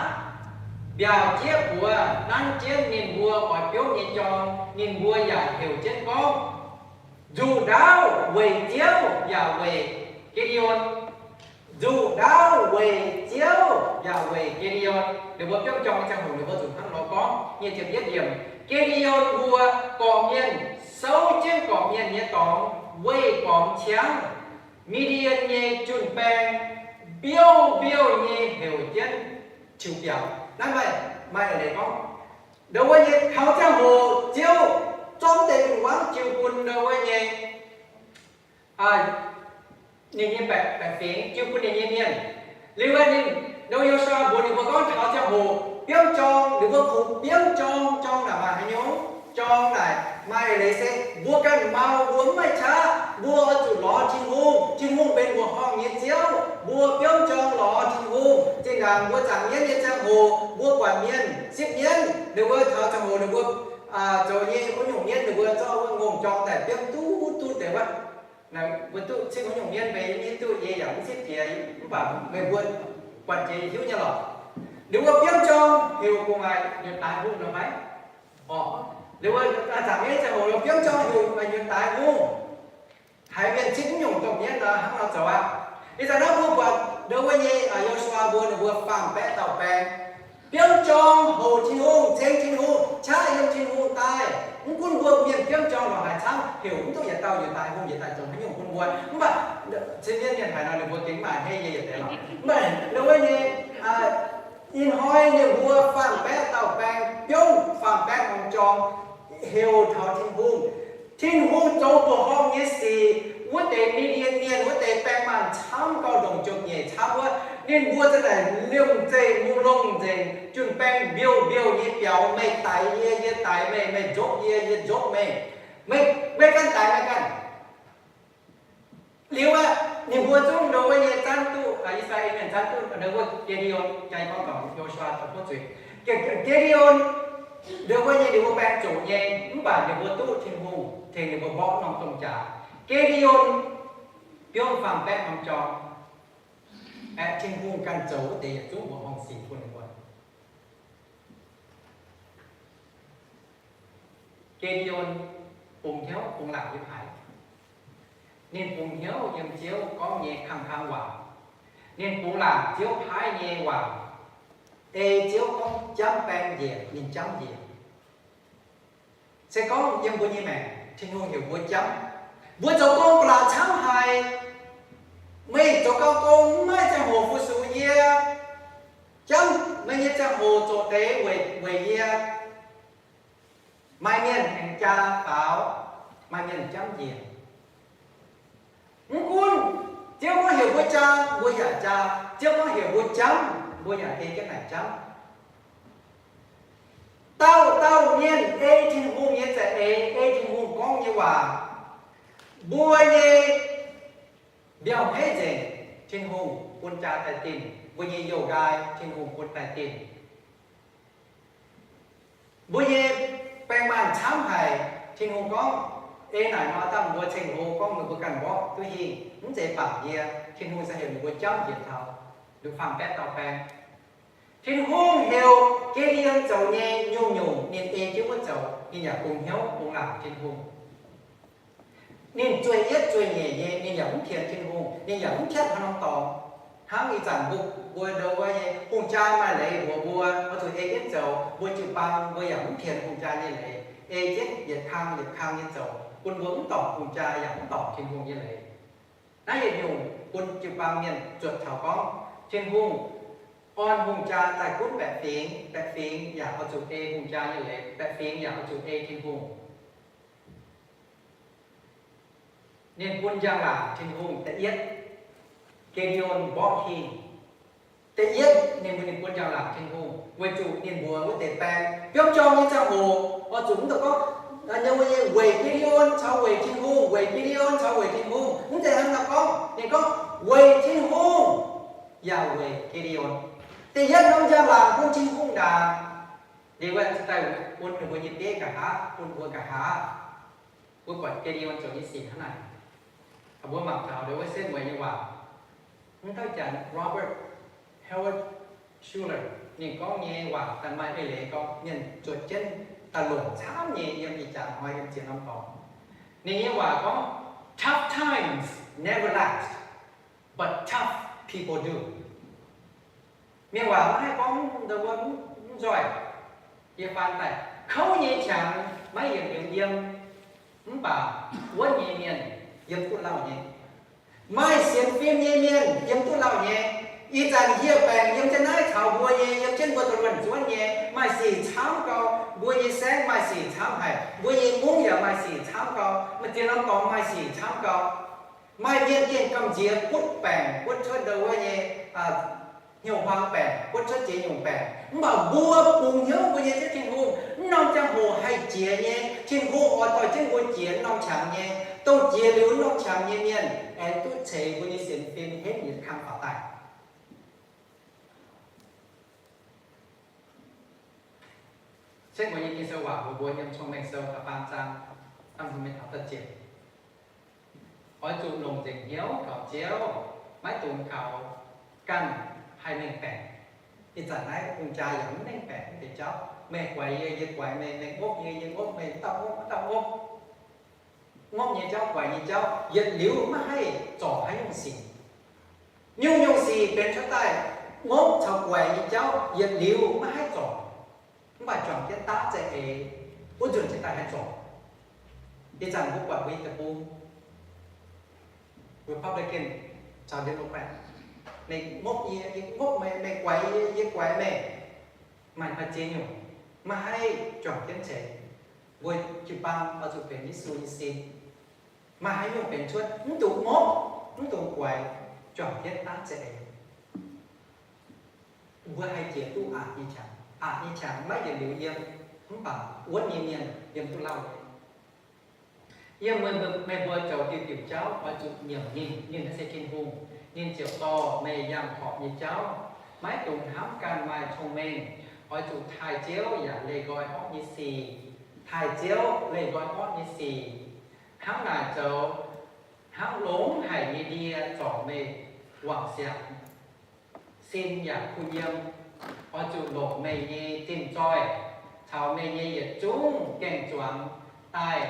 mbiaauc jieqv buoz nanv jienv ninh mbuo oix biomv nyei jorng. Ninh mbuo yaac heuc jienv gorngv, Nzuqc ndaauv weic Ziouv yaac weic Gi^nde^on. Nzuqc ndaauv weic Ziouv yaac weic Gi^nde^on. Ninh mbuo biomv jorng nyei ziangh hoc ninh mbuo zuqc hnangv nor gorngv. Nyic ziepc yietv yiemc, Gi^nde^on mbuo gorqv-mienh souv jienv gorqv-mienh nyei dorngx weih gormx ciangv, Mi^ndi^en nyei jun-baeng mbiouh mbiouh nyei heuc jienv tiux biaux. Naaiv maaih, maaih eix leiz gorngv, ndau wuov nyei taux ziangh hoc Ziouv zorqv deix mingh wangv jiu bun ndau wuov nyei, ninh nyei baeqc, baeqc fingx, jiu bun ninh nyei mienh. Liuz wuov ninh, ndau Yo^su^waa mbuox ninh mbuo gorngv taux ziangh hoc biomv jorng, ninh mbuo kungx biomv jorng. Jorng naaic maaih haaix nyungc? Jorng naaic maaih eix leiz se mbuo ganh mau, mbuo mv maaih qaqv, mbuo oix zuqc lorz Tin-Hungh. Tin-Hungh benx mbuoqc horngh nyei Ziouv. Mbuo biomv jorng lorz Tin-Hungh. Zinh ndaangc mbuo zaangc mienv nyei ziangh hoc, mbuo buatc mienh sipv mienv, ninh mbuo taux ziangh hoc ninh mbuo zoux nyei wuov nyungc mienv, ninh mbuo zorqv wuov ngongh jorng daaih biomv duqv duqv deix wuov. Mbuo duqv sipv wuov nyungc mienv mbe, yie duqv, yie yaac mv sipv jiex, mv baac meih mbuo buatc jiex hiuv nyei lorqc. Ninh mbuo biomv jorng heuc gu'nguaaic nyutc daaix hungh nor fai? Orqc, ninh mbuo zaangc mienv ziangh hoc biomv jorng heuc gu'nguaaic nyutc daaix hungh. Haiz mienh sipv wuov nyungc domh mienv nor hnangv nor zoux aqv. Ih zanc naaiv mbuo buatc ndau wuov nyei Yo^su^waa mbuo, ninh mbuo faam-baeqv dauh baeng, biomv jorng houc Tin-Hungh, ceng Tin-Hungh, qaqv yiem Tin-Hungh daaih. Mv gunv mbuo mienh biomv jorng ndongc haaix camv, heuc mv duqv yietc dauh yietc daaih hungh yietc daaih zoux haaix nyungc bun mbuo. Mv baac cin mienv mienh haiz nor ninh mbuo gengh maaih hnyei yie yietc deix lorqc. Mv baac ndau wuov nyei, ih hnoi ninh mbuo faam-baeqv dauh baeng, biomv faam-baeqv norm jorng, heuc taux Tin-Hungh. Tin-Hungh zoux mbuoqc horngh nyei sic, wuov deix Mi^ndi^en Mienh, wuov deix baeng maanh camv, gauh ndongc jomc-nyeic camv wuov, ninh mbuo za'naaic liemh zeih mungh longh nzengc, jun-baeng mbiouh mbiouh nyei biaux, meih daix yie, yie daix meih, meih nzopv yie, yie nzopv meih. Meih, meih ganh daix meih ganh. Liuz aqv, ninh mbuo zungv ndau wuov nyei zanv duqv, I^saa^laa^en mienh zanv duqv ndau wuov Gi^nde^on, jaa gorngv dorngc Yo^su^waa zoux kuv zuiz. Gi^nde^on, ndau wuov nyei ninh mbuo baeng zoqc nyei, mv baac ninh mbuo duqv Tin-Hungh tengx ninh mbuo mborqv norm domh jaax. Gi^nde^on biomv faam-baeqv norm jorng, aeqv, Tin-Hungh ganh zoux wuov deix yietc zungv mbuoqc horngh sic bun ninh mbuo. Gi^nde^on bungx hnyouv bungx laangc yiem haaix? Ninh bungx hnyouv yiem Ziouv gorngv nyei kang-kang waac. Ninh bungx laangc Ziouv paaiv nyei waac. Ei Ziouv gorngv jamv baeng njiec, ninh jamv njiec. Se gorngv yiem mbuo nyei maengc, Tin-Hungh heuc mbuo jamv. Mbuo zoux gong ba'laqc camv haic. Meih zoux gau gong mv maaih ziangh hoc fu-sux yie. Jamv meih nyei ziangh hoc zoqc deix weic, weic yie. Maaih mienh aengx jaa faaux, maaih mienh jamv njiec. Mv gunv Ziouv gorngv heuc mbuo jaa, mbuo yaac jaa. Ziouv gorngv heuc mbuo jamv, mbuo yaac ei jienv naaic jamv. Dauh dauh mienh ei Tin-Hungh nyei za'eix, ei Tin-Hungh gorngv nyei waac, mbuo nyei mbiauh hmeiv nzengc, Tin-Hungh bun jaa daaih dinh. Mbuo nyei youh nqaai, Tin-Hungh bun daaih dinh. Mbuo nyei baeng maanh camv haic. Tin-Hungh gorngv, ei naaic nor dangh mbuo ceng-hlo gorngv ninh mbuo ganh mborqv duqv hingh, mv zeiz bangc yie. Tin-Hungh se heuc ninh mbuo jamv njiec taux nduqc faam-baeqv dauh baeng. Tin-Hungh heuc Gideon zoux nyei nyungc-nyungc ninh ei jienv wuov zoux, ninh yaac bungx hnyouv bungx laangc Tin-Hungh. Ninh zueih yietv zueih nyeic nyei, ninh yaac mv tienx Tin-Hungh, ninh yaac mv tienx haaix norm dorngx. Hnangv ih zanc mbuo, mbuo ndo wuov nyei hungh jaa maaih leiz mbuox mbuo, mbuo zuqc ei jienv zoux, mbuo jiu-baang mbuo yaac mv tienx hungh jaa nyei leiz, ei jienv yietc kang yietc kang nyei zoux, bun mbuo mv dorngc hungh jaa yaac mv dorngc Tin-Hungh nyei leiz. Naaiv yietc nyungc bun jiu-baang mienh zuotc taux gorngv Tin-Hungh orn hungh jaa daaih gunv baeqc fingx, baeqc fingx yaac oix zuqc ei hungh jaa nyei leiz, baeqc fingx yaac oix zuqc ei Tin-Hungh. Ninh bun njang-laangc Tin-Hungh da'yietv, Gideon mborqv hingh. Da'yietv ninh mbuo, ninh bun njang-laangc Tin-Hungh weic zuqc ninh mbuox wuov deix baeng biomv jorm nyei ziangh hoc, oix zuqc mv dungx gorngv, nyei mbuo nyei weic Gideon caux weic Tin-Hungh, weic Gideon caux weic Tin-Hungh. Mv zeiz hnangv nor gorngv. Ninh gorngv weic Tin-Hungh yaac weic Gideon. Da'yietv norm njang-laangc bun Tin-Hungh ndaangc. Liuz aeqv, cingx daaih bun ninh mbuo nyei bieiv nqa'haav, bun mbuo nqa'haav. Mbuo buatc Gideon zoux nyei sic hnangv naaic. Mbuo mangc taux ndo wuov setv mueiz nyei waac. Mv dauh janx Robert Howard Schuller, ninh gorngv nyei waac daaih maaih eix leiz gorngv mienh zuotc jienv daaih longc camv nyei yiem ih jaax hnoi yiem ziex norm dorngx. Ninh nyei waac gorngv, Tough times never last, but tough people do. Mienh waac maiv haih gorngv ndo wuov mv nzoih. Yie faan daaih, kouv nyei qangx maiv yienc liuz yiem, mv baac wuonv nyei mienh yiem duqv lauh nyei. Maaih sienx fim nyei mienh yiem duqv lauh nyei. Ih zanc hieh baengc yiem jienv naaiv caux mbuo nyei, yiem jienv mbuo da'luonc zuonv nyei, maaih sic camv gau. Mbuo nyei saengv maaih sic camv haic, mbuo nyei mungv yaac maaih sic camv gau, maaih ziex norm dorngx maaih sic camv gau. Maaih mienh gengh gamh nziex butv baengc, butv cuotv ndo wuov nyei hnyouv huaang baengc, butv cuotv ziex nyungc baengc. Mv baac mbuo bungx hnyouv mbuo nyei Ziouv Tin-Hungh, mv norm ziangh hoc haih jiex nyei. Tin-Hungh oix dorh jienv mbuo jiex mv norm qangx nyei. Dongh jiex liuz mv norm qangx nyei mienh aengx duqv ceix mbuo nyei sienx fim henv yietc kang faaux daaih. Setv mueiz nyei Ging-Sou waac mbuox mbuo yiem Cong-Mengh Sou da'faam zaang, da'hmz mengh taux da'ziepc. Oix zuqc longc nzengc hnyouv kaux Ziouv, maiv dungx kaux ganh haih mengh baeqc. Ih zanc naaiv hungh jaa yaac mv mengh baeqc wuov deix jauv. Meih guaix yie, yie guaix meih, meih ngopv yie, yie ngopv meih, dauh ngopv, dauh ngopv. Ngopv nyei jauv, guaix nyei jauv, yietc liuz maiv haih zorc haaix nyungc sic. Nyungc-nyungc sic benx cuotv daaih ngopv caux guaix nyei jauv yietc liuz maiv haih zorc. Mv baac juangc jienv daav za'eix, wuov nzunc cingx daaih haih zorc. Ih zanc mbuo buatc mbuo nyei deic-bung, Republican caux Democrat, meih ngopv yie, yie ngopv meih, meih guaix yie, yie guaix meih, maaih, maaih ziex nyungc, maiv haih juangc jienv ceix. Mbuo jiu-baang oix zuqc benx Yesu nyei sin. Maaih haaix nyungc benx cuotv, mv dungx ngopv, mv dungx guaix, juangc jienv daav za'eix. Mbuo haih jiex duqv aqc nyei qangx. Aqc nyei qangx maiv yienc liuz yiem, mv baac wuonv nyei mienh yiem duqv lauh nyei. Yiem meih, meih mbuo zoux diuh diuc jauv oix zuqc nyiemc ninh. Ninh naaiv se Tin-Hungh. Ninh ziouc dorh meih yangh horpc nyei jauv. Maiv dungx hnamv ganh maaih cong-mengh. Oix zuqc taaih Ziouv yaac leih nqoi orqv nyei sic. Taaih Ziouv, leih nqoi orqv nyei sic. Hnangv naaic zoux, hnangv longx haic nyei ndie zorc meih wangc siangx, sin yaac kuh yiem. Oix zuqc longc meih nyei zinh zoih caux meih nyei yietc zungv gaeng zuangx daaih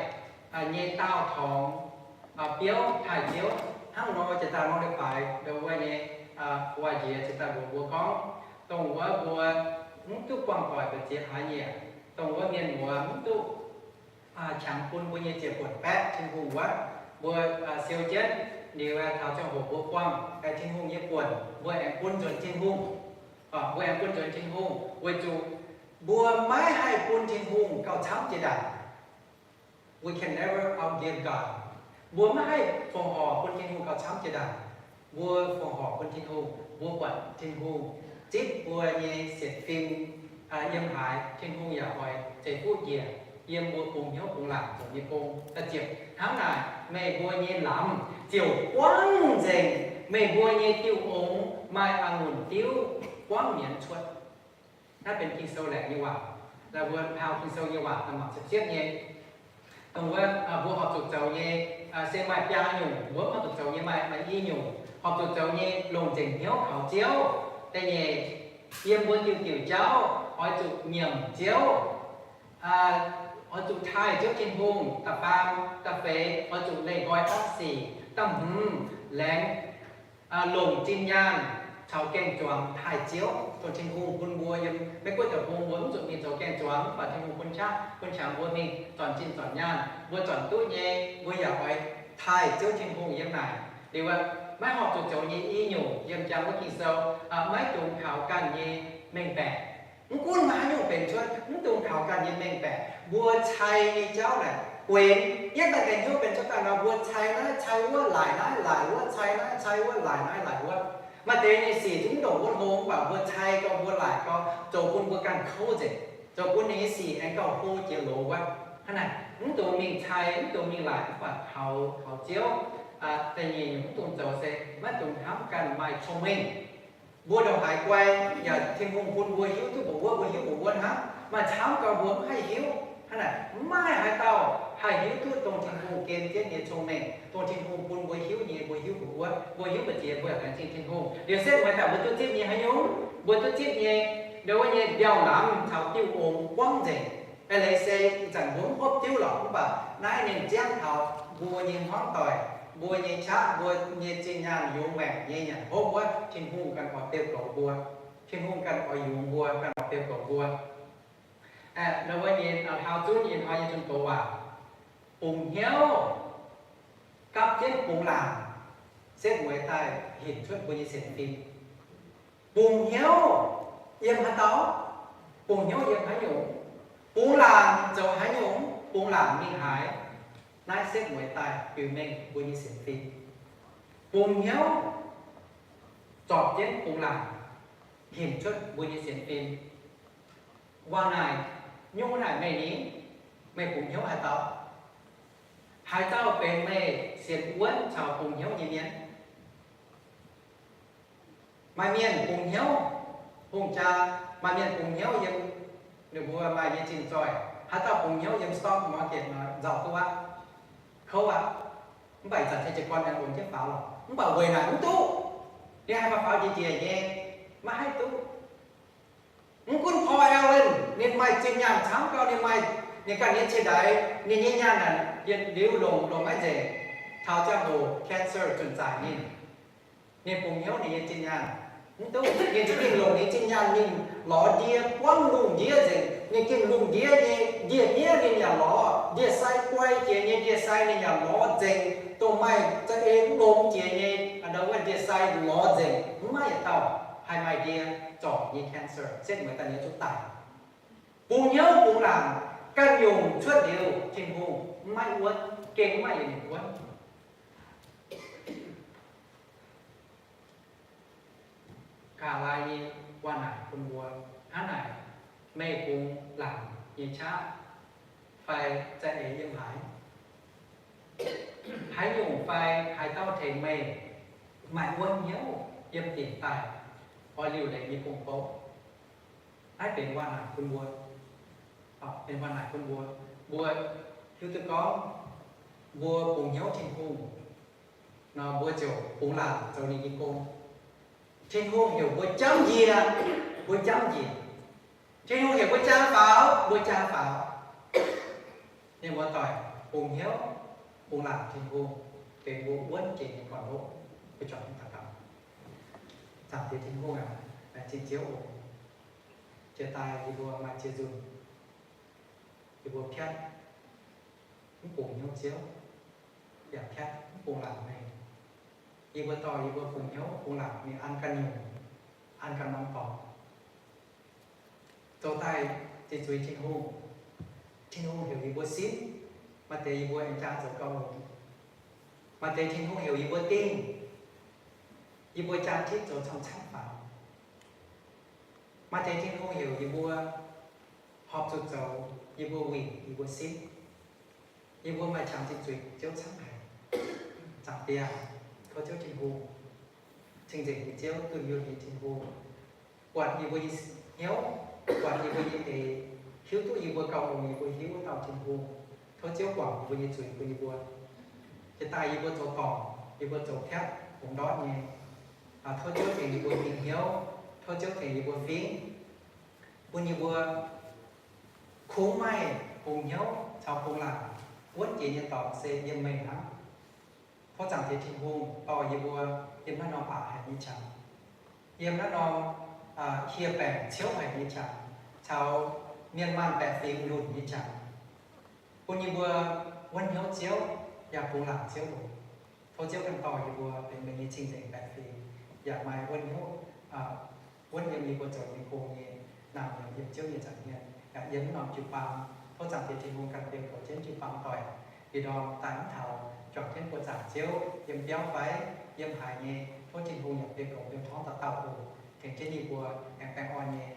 nyei daauh torngx biouv taaih Ziouv. Hnangv nor jiex daaih nor leiz-baaix ndo wuov nyei, waac-njiec jiex daaih mbuox mbuo gorngv, dongh wuov mbuo mv duqv buangh doic mbu'ziex hlaax nyieqc, dongh wuov mienh muoz mv duqv qangx bun mbuo nyei ziepc buonc baeqv Tin-Hungh wuov, mbuo siou jienv liuz taux ziangh hoc mbuo buangh Tin-Hungh nyei buonc, mbuo aengx bun nzuonx Tin-Hungh. Mbuo aengx bun nzuonx Tin-Hungh weic zuqc mbuo maiv haih bun Tin-Hungh gauh camv jiex ndaangc. We can never outgive God. Mbuo maiv haih fongc horc bun Tin-Hungh gauh camv jiex ndaangc. Mbuo fongc horc bun Tin-Hungh, mbuo buatc Tin-Hungh zipv mbuo nyei sienx fim yiem haaix, Tin-Hungh yaac oix ceix fuqv njiec yiem mbuo bungx hnyouv bungx laangc zoux nyei gong. Da'ziepc, hnangv naaic meih mbuo nyei lamz ziouc buangv nzengc, meih mbuo nyei diuh ongx maaih a'ngunc diuv buangv mienz cuotv. Naaiv benx Ging-Sou laengz nyei waac. Laaix mbuo hnangv Ging-Sou nyei waac mangc siepv-siepv nyei. Dongh wuov mbuo horpc zuqc zoux nyei se maaih biaa nyungc, mbuo horpc zuqc zoux nyei maaih, maaih i nyungc. Horpc zuqc zoux nyei longc nzengc hnyouv kaux Ziouv. Da'nyeic, Yiem mbuo diuh diuh jauv oix zuqc nyiemc Ziouv, oix zuqc taaih Ziouv Tin-Hungh. Da'faam, da'feix, oix zuqc leih nqoi orqv sic. Da'hmz, laengz longc zinh nyaanh caux gaeng-zuangx taaih Ziouv, dongh Tin-Hungh bun mbuo. Yiem Meiv Guoqv deic-bung mbuo mv zuqc mingh zoux gaeng-zuangx, mv baac Tin-Hungh bun qaqv bun qangx mbuo mingh zornc zinh zornc nyaanh, mbuo zornc duqv nyei, mbuo yaac oix taaih Ziouv Tin-Hungh yiem naaic. Liuz aqv, maiv horpc zuqc zoux nyei i nyungc yiem jangx wuov Ging-Sou, maiv dungx kaux ganh nyei mengh baeqc. Mv gunv maaih haaix nyungc benx cuotv, mv dungx kaux ganh nyei mengh baeqc. Mbuo cai nyei jauv naaic guenx, yietv daaih deix hnyouv benx cuotv daaih nor, mbuo cai naaiv cai wuov, laaic naaiv laaic wuov, cai naaiv cai wuov, laaic naaiv laaic wuov. Maaih deix nyei sic zungv ndongc wuov hlo, mv baac mbuo cai gau, mbuo laaic gau, zoux bun mbuo ganh kouv nzengc, zoux bun ninh nyei sic aengx gauh hlo jiex loz wuov. Hnangv naaic, mv dungx mingh cai, mv dungx mingh laaic, mv baac kaux, kaux Ziouv. Da'nyeic nyungc mv dungx zoux se maiv dungx hnamv ganh maaih cong-mengh. Mbuo ndongc haaix guai yaac Tin-Hungh bun mbuo hiuv duqv mbuoqc wuov, mbuo hiuv mbuoqc wuov hnangv. Maaih camv gau mbuo mv haih hiuv. Hnangv naaic, mv maaih haaix dauh haih hiuv duqv dongh Tin-Hungh gen jienv nyei cong-mengh, dongh Tin-Hungh bun mbuo hiuv nyei, mbuo hiuv mbuoqc wuov, mbuo hiuv mbu'ziex, mbuo yaac laengz zingh Tin-Hungh. Liuz setv mueiz daaih mbuo duqv zipv nyei haaix nyungc? Mbuo duqv zipv nyei, ndo wuov nyei mbiauh lamz caux diuh ong buangv nzengc. Eix leiz se ih zanc mbuo mv hopv diuv lorqc, mv baac naaiv ninh ziangv taux mbuo nyei hmuangv doic, mbuo nyei qaqv, mbuo nyei zinh nyaanh, yungz maengc nyei nyanc hopv wuov, Tin-Hungh ganh oix beu goux mbuo. Tin-Hungh ganh oix yungz mbuo, ganh oix beu goux mbuo. Ndo wuov nyei hlauv zunv nyei hnoi nyei zunh doz waac, bungx hnyouv gapv jienv bungx laangc, setv mueiz daaih hinc cuotv mbuo nyei sienx fim. Bungx hnyouv yiem haaix dauh? Bungx hnyouv yiem haaix nyungc? Bungx laangc zoux haaix nyungc? Bungx laangc mingh haaix? Naaiv setv mueiz daaih biux mengh mbuo nyei sienx fim. Bungx hnyouv zorpc jienv bungx laangc hinc cuotv mbuo nyei sienx fim. Waac naaic, nyungc naaic meih ni, meih bungx hnyouv haaix dauh? Haaix dauh benx meih sienx wuonv caux bungx hnyouv nyei mienh? Maaih mienh bungx hnyouv hungh jaa, maaih mienh bungx hnyouv yiem ninh mbuo maaih nyei zinh zoih. Haaix dauh bungx hnyouv yiem stock market nor nzauh duqv aqv, kouv aqv. Mv baac ih zanc se jiez gorn aengx longx jienv faaux lorqc. Mv baac weic naaic mv duqv. Ninh haih faaux faaux njiec njiec nyei, maiv haih duqv. Mv gunv Paul Allen, ninh maaih zinh nyaanh camv gau, ninh maaih, ninh ganh nyei cie-ndaix, ninh nyei nyaanh naaic yietc liuz longc, longc maiv nzengc, taux ziangh hoc cancer zunc zaaic ninh. Ninh bungx hnyouv ninh nyei zinh nyaanh. Mv duqv, ninh za'gengh longc ninh zinh nyaanh, ninh lorz ndie buangv lungh ndiev nzengc. Ninh gengh lungh ndiev nyei, ndie-miev ninh yaac lorz, ndie-sai guai jiex nyei ndie-sai ninh yaac lorz nzengc, dongh maaih za'eix mv longx jiex nyei, ndo wuov ndie-sai lorz nzengc, mv maaih yietc dauh haih maaih ndie zorc nyei cancer, setv mueiz daaih ninh zuqc daic. Bungx hnyouv bungx laangc ganh nyungc cuotv liuz, Tin-Hungh mv maiv wuonv, gengh mv maaih yietc nyungc wuonv. Ga'laaix nyei waac naaic bun mbuo hnangv naaic, meih bungx laangc nyei qaqv fai za'eix yiem haaix? Haaix nyungc fai haaix dauh tengx meih maaih wuonv hnyouv yiem dingc daaih oix liuc leiz nyei gong-bou? Naaiv benx waac naaic bun mbuo, benx waac naaic bun mbuo. Mbuo hiuv duqv gorngv mbuo bungx hnyouv Tin-Hungh nor, mbuo ziouc bungx laangc zoux ninh nyei gong. Tin-Hungh heuc mbuo jamv njiec, mbuo jamv njiec. Tin-Hungh heuc mbuo jaa faaux, mbuo jaa faaux. Ninh mbuo doic bungx hnyouv, bungx laangc Tin-Hungh, benx mbuo wuonv jiex nyei gorn-ndoqv. Mbuo juangc daux gaux. Zaangc Diex Tin-Hungh aac, laengz zingh Ziouv oc. Jiex daaih yie mbuo maaih ziex nzunc, yie mbuo piatv mv bungx hnyouv Ziouv, yaac piatv mv bungx laangc meih. Yie mbuo dorh yie mbuo bungx hnyouv bungx laangc mingh an ganh nyungc, an ganh norm dorngx, zoux daaih zinh zuiz Tin-Hungh. Tin-Hungh heuc yie mbuo simv, maaih deix yie mbuo aengx jaa zoux gauh longx. Maaih deix Tin-Hungh heuc yie mbuo dingh, yie mbuo jaa tipv zoux camv-camv faaux. Maaih deix Tin-Hungh heuc yie mbuo horpc zuqc zoux, yie mbuo winh, yie mbuo simv. Yie mbuo maaih qangx zinh zuiz Ziouv camv haic. Zaangc Diex, tov Ziouv Tin-Hungh, cing-nzengc nyei Ziouv, dunh yunh nyei Tin-Hungh, buatc yie mbuo nyei hnyouv, buatc yie mbuo nyei eix, hiuv duqv yie mbuo gauh longx yie mbuo hiuv wuov dauh Tin-Hungh. Tov Ziouv guangc yie mbuo nyei zuiz bun yie mbuo. Jiex daaih yie mbuo zoux dorngc, yie mbuo zoux piatv hungx ndortv nyei. Tov Ziouv tengx yie mbuo mingh hnyouv, Tov Ziouv tengx yie mbuo fingv, bun yie mbuo kungx maaih bungx hnyouv caux bungx laangc wuonv jiex nyei dorngx se yiem meih hnangv. Tov Zaangc Diex Tin-Hungh dorh yie mbuo yiem naaiv norm aqc haic nyei qangx, yiem naaiv norm hieh baengc ciouv haic nyei qangx, caux mienh maanh baeqc fingx lunc nyei qangx, bun yie mbuo wuonv hnyouv Ziouv yaac bungx laangc Ziouv oc. Tov Ziouv ganh dorh yie mbuo benx meih nyei cing-nzengc baeqc fingx, yaac maaih wuonv hnyouv, wuonv yiem yie mbuo zoux nyei gong nyei naamh nyouz yiem Ziouv nyei nza'hmien, yaac yiem naaiv norm jiu-baang. Tov Zaangc Diex Tin-Hungh ganh bieqc goux jienv jiu-baang doic, ih ndorm daaih mv taux juangc jienv buoz zaangc Ziouv yiem biauv fai yiem haaix nyei, tov Tin-Hungh yaac bieqc goux yiem torngv dauh dauh oc. Tengx jienv yie mbuo aengx baengh orn nyei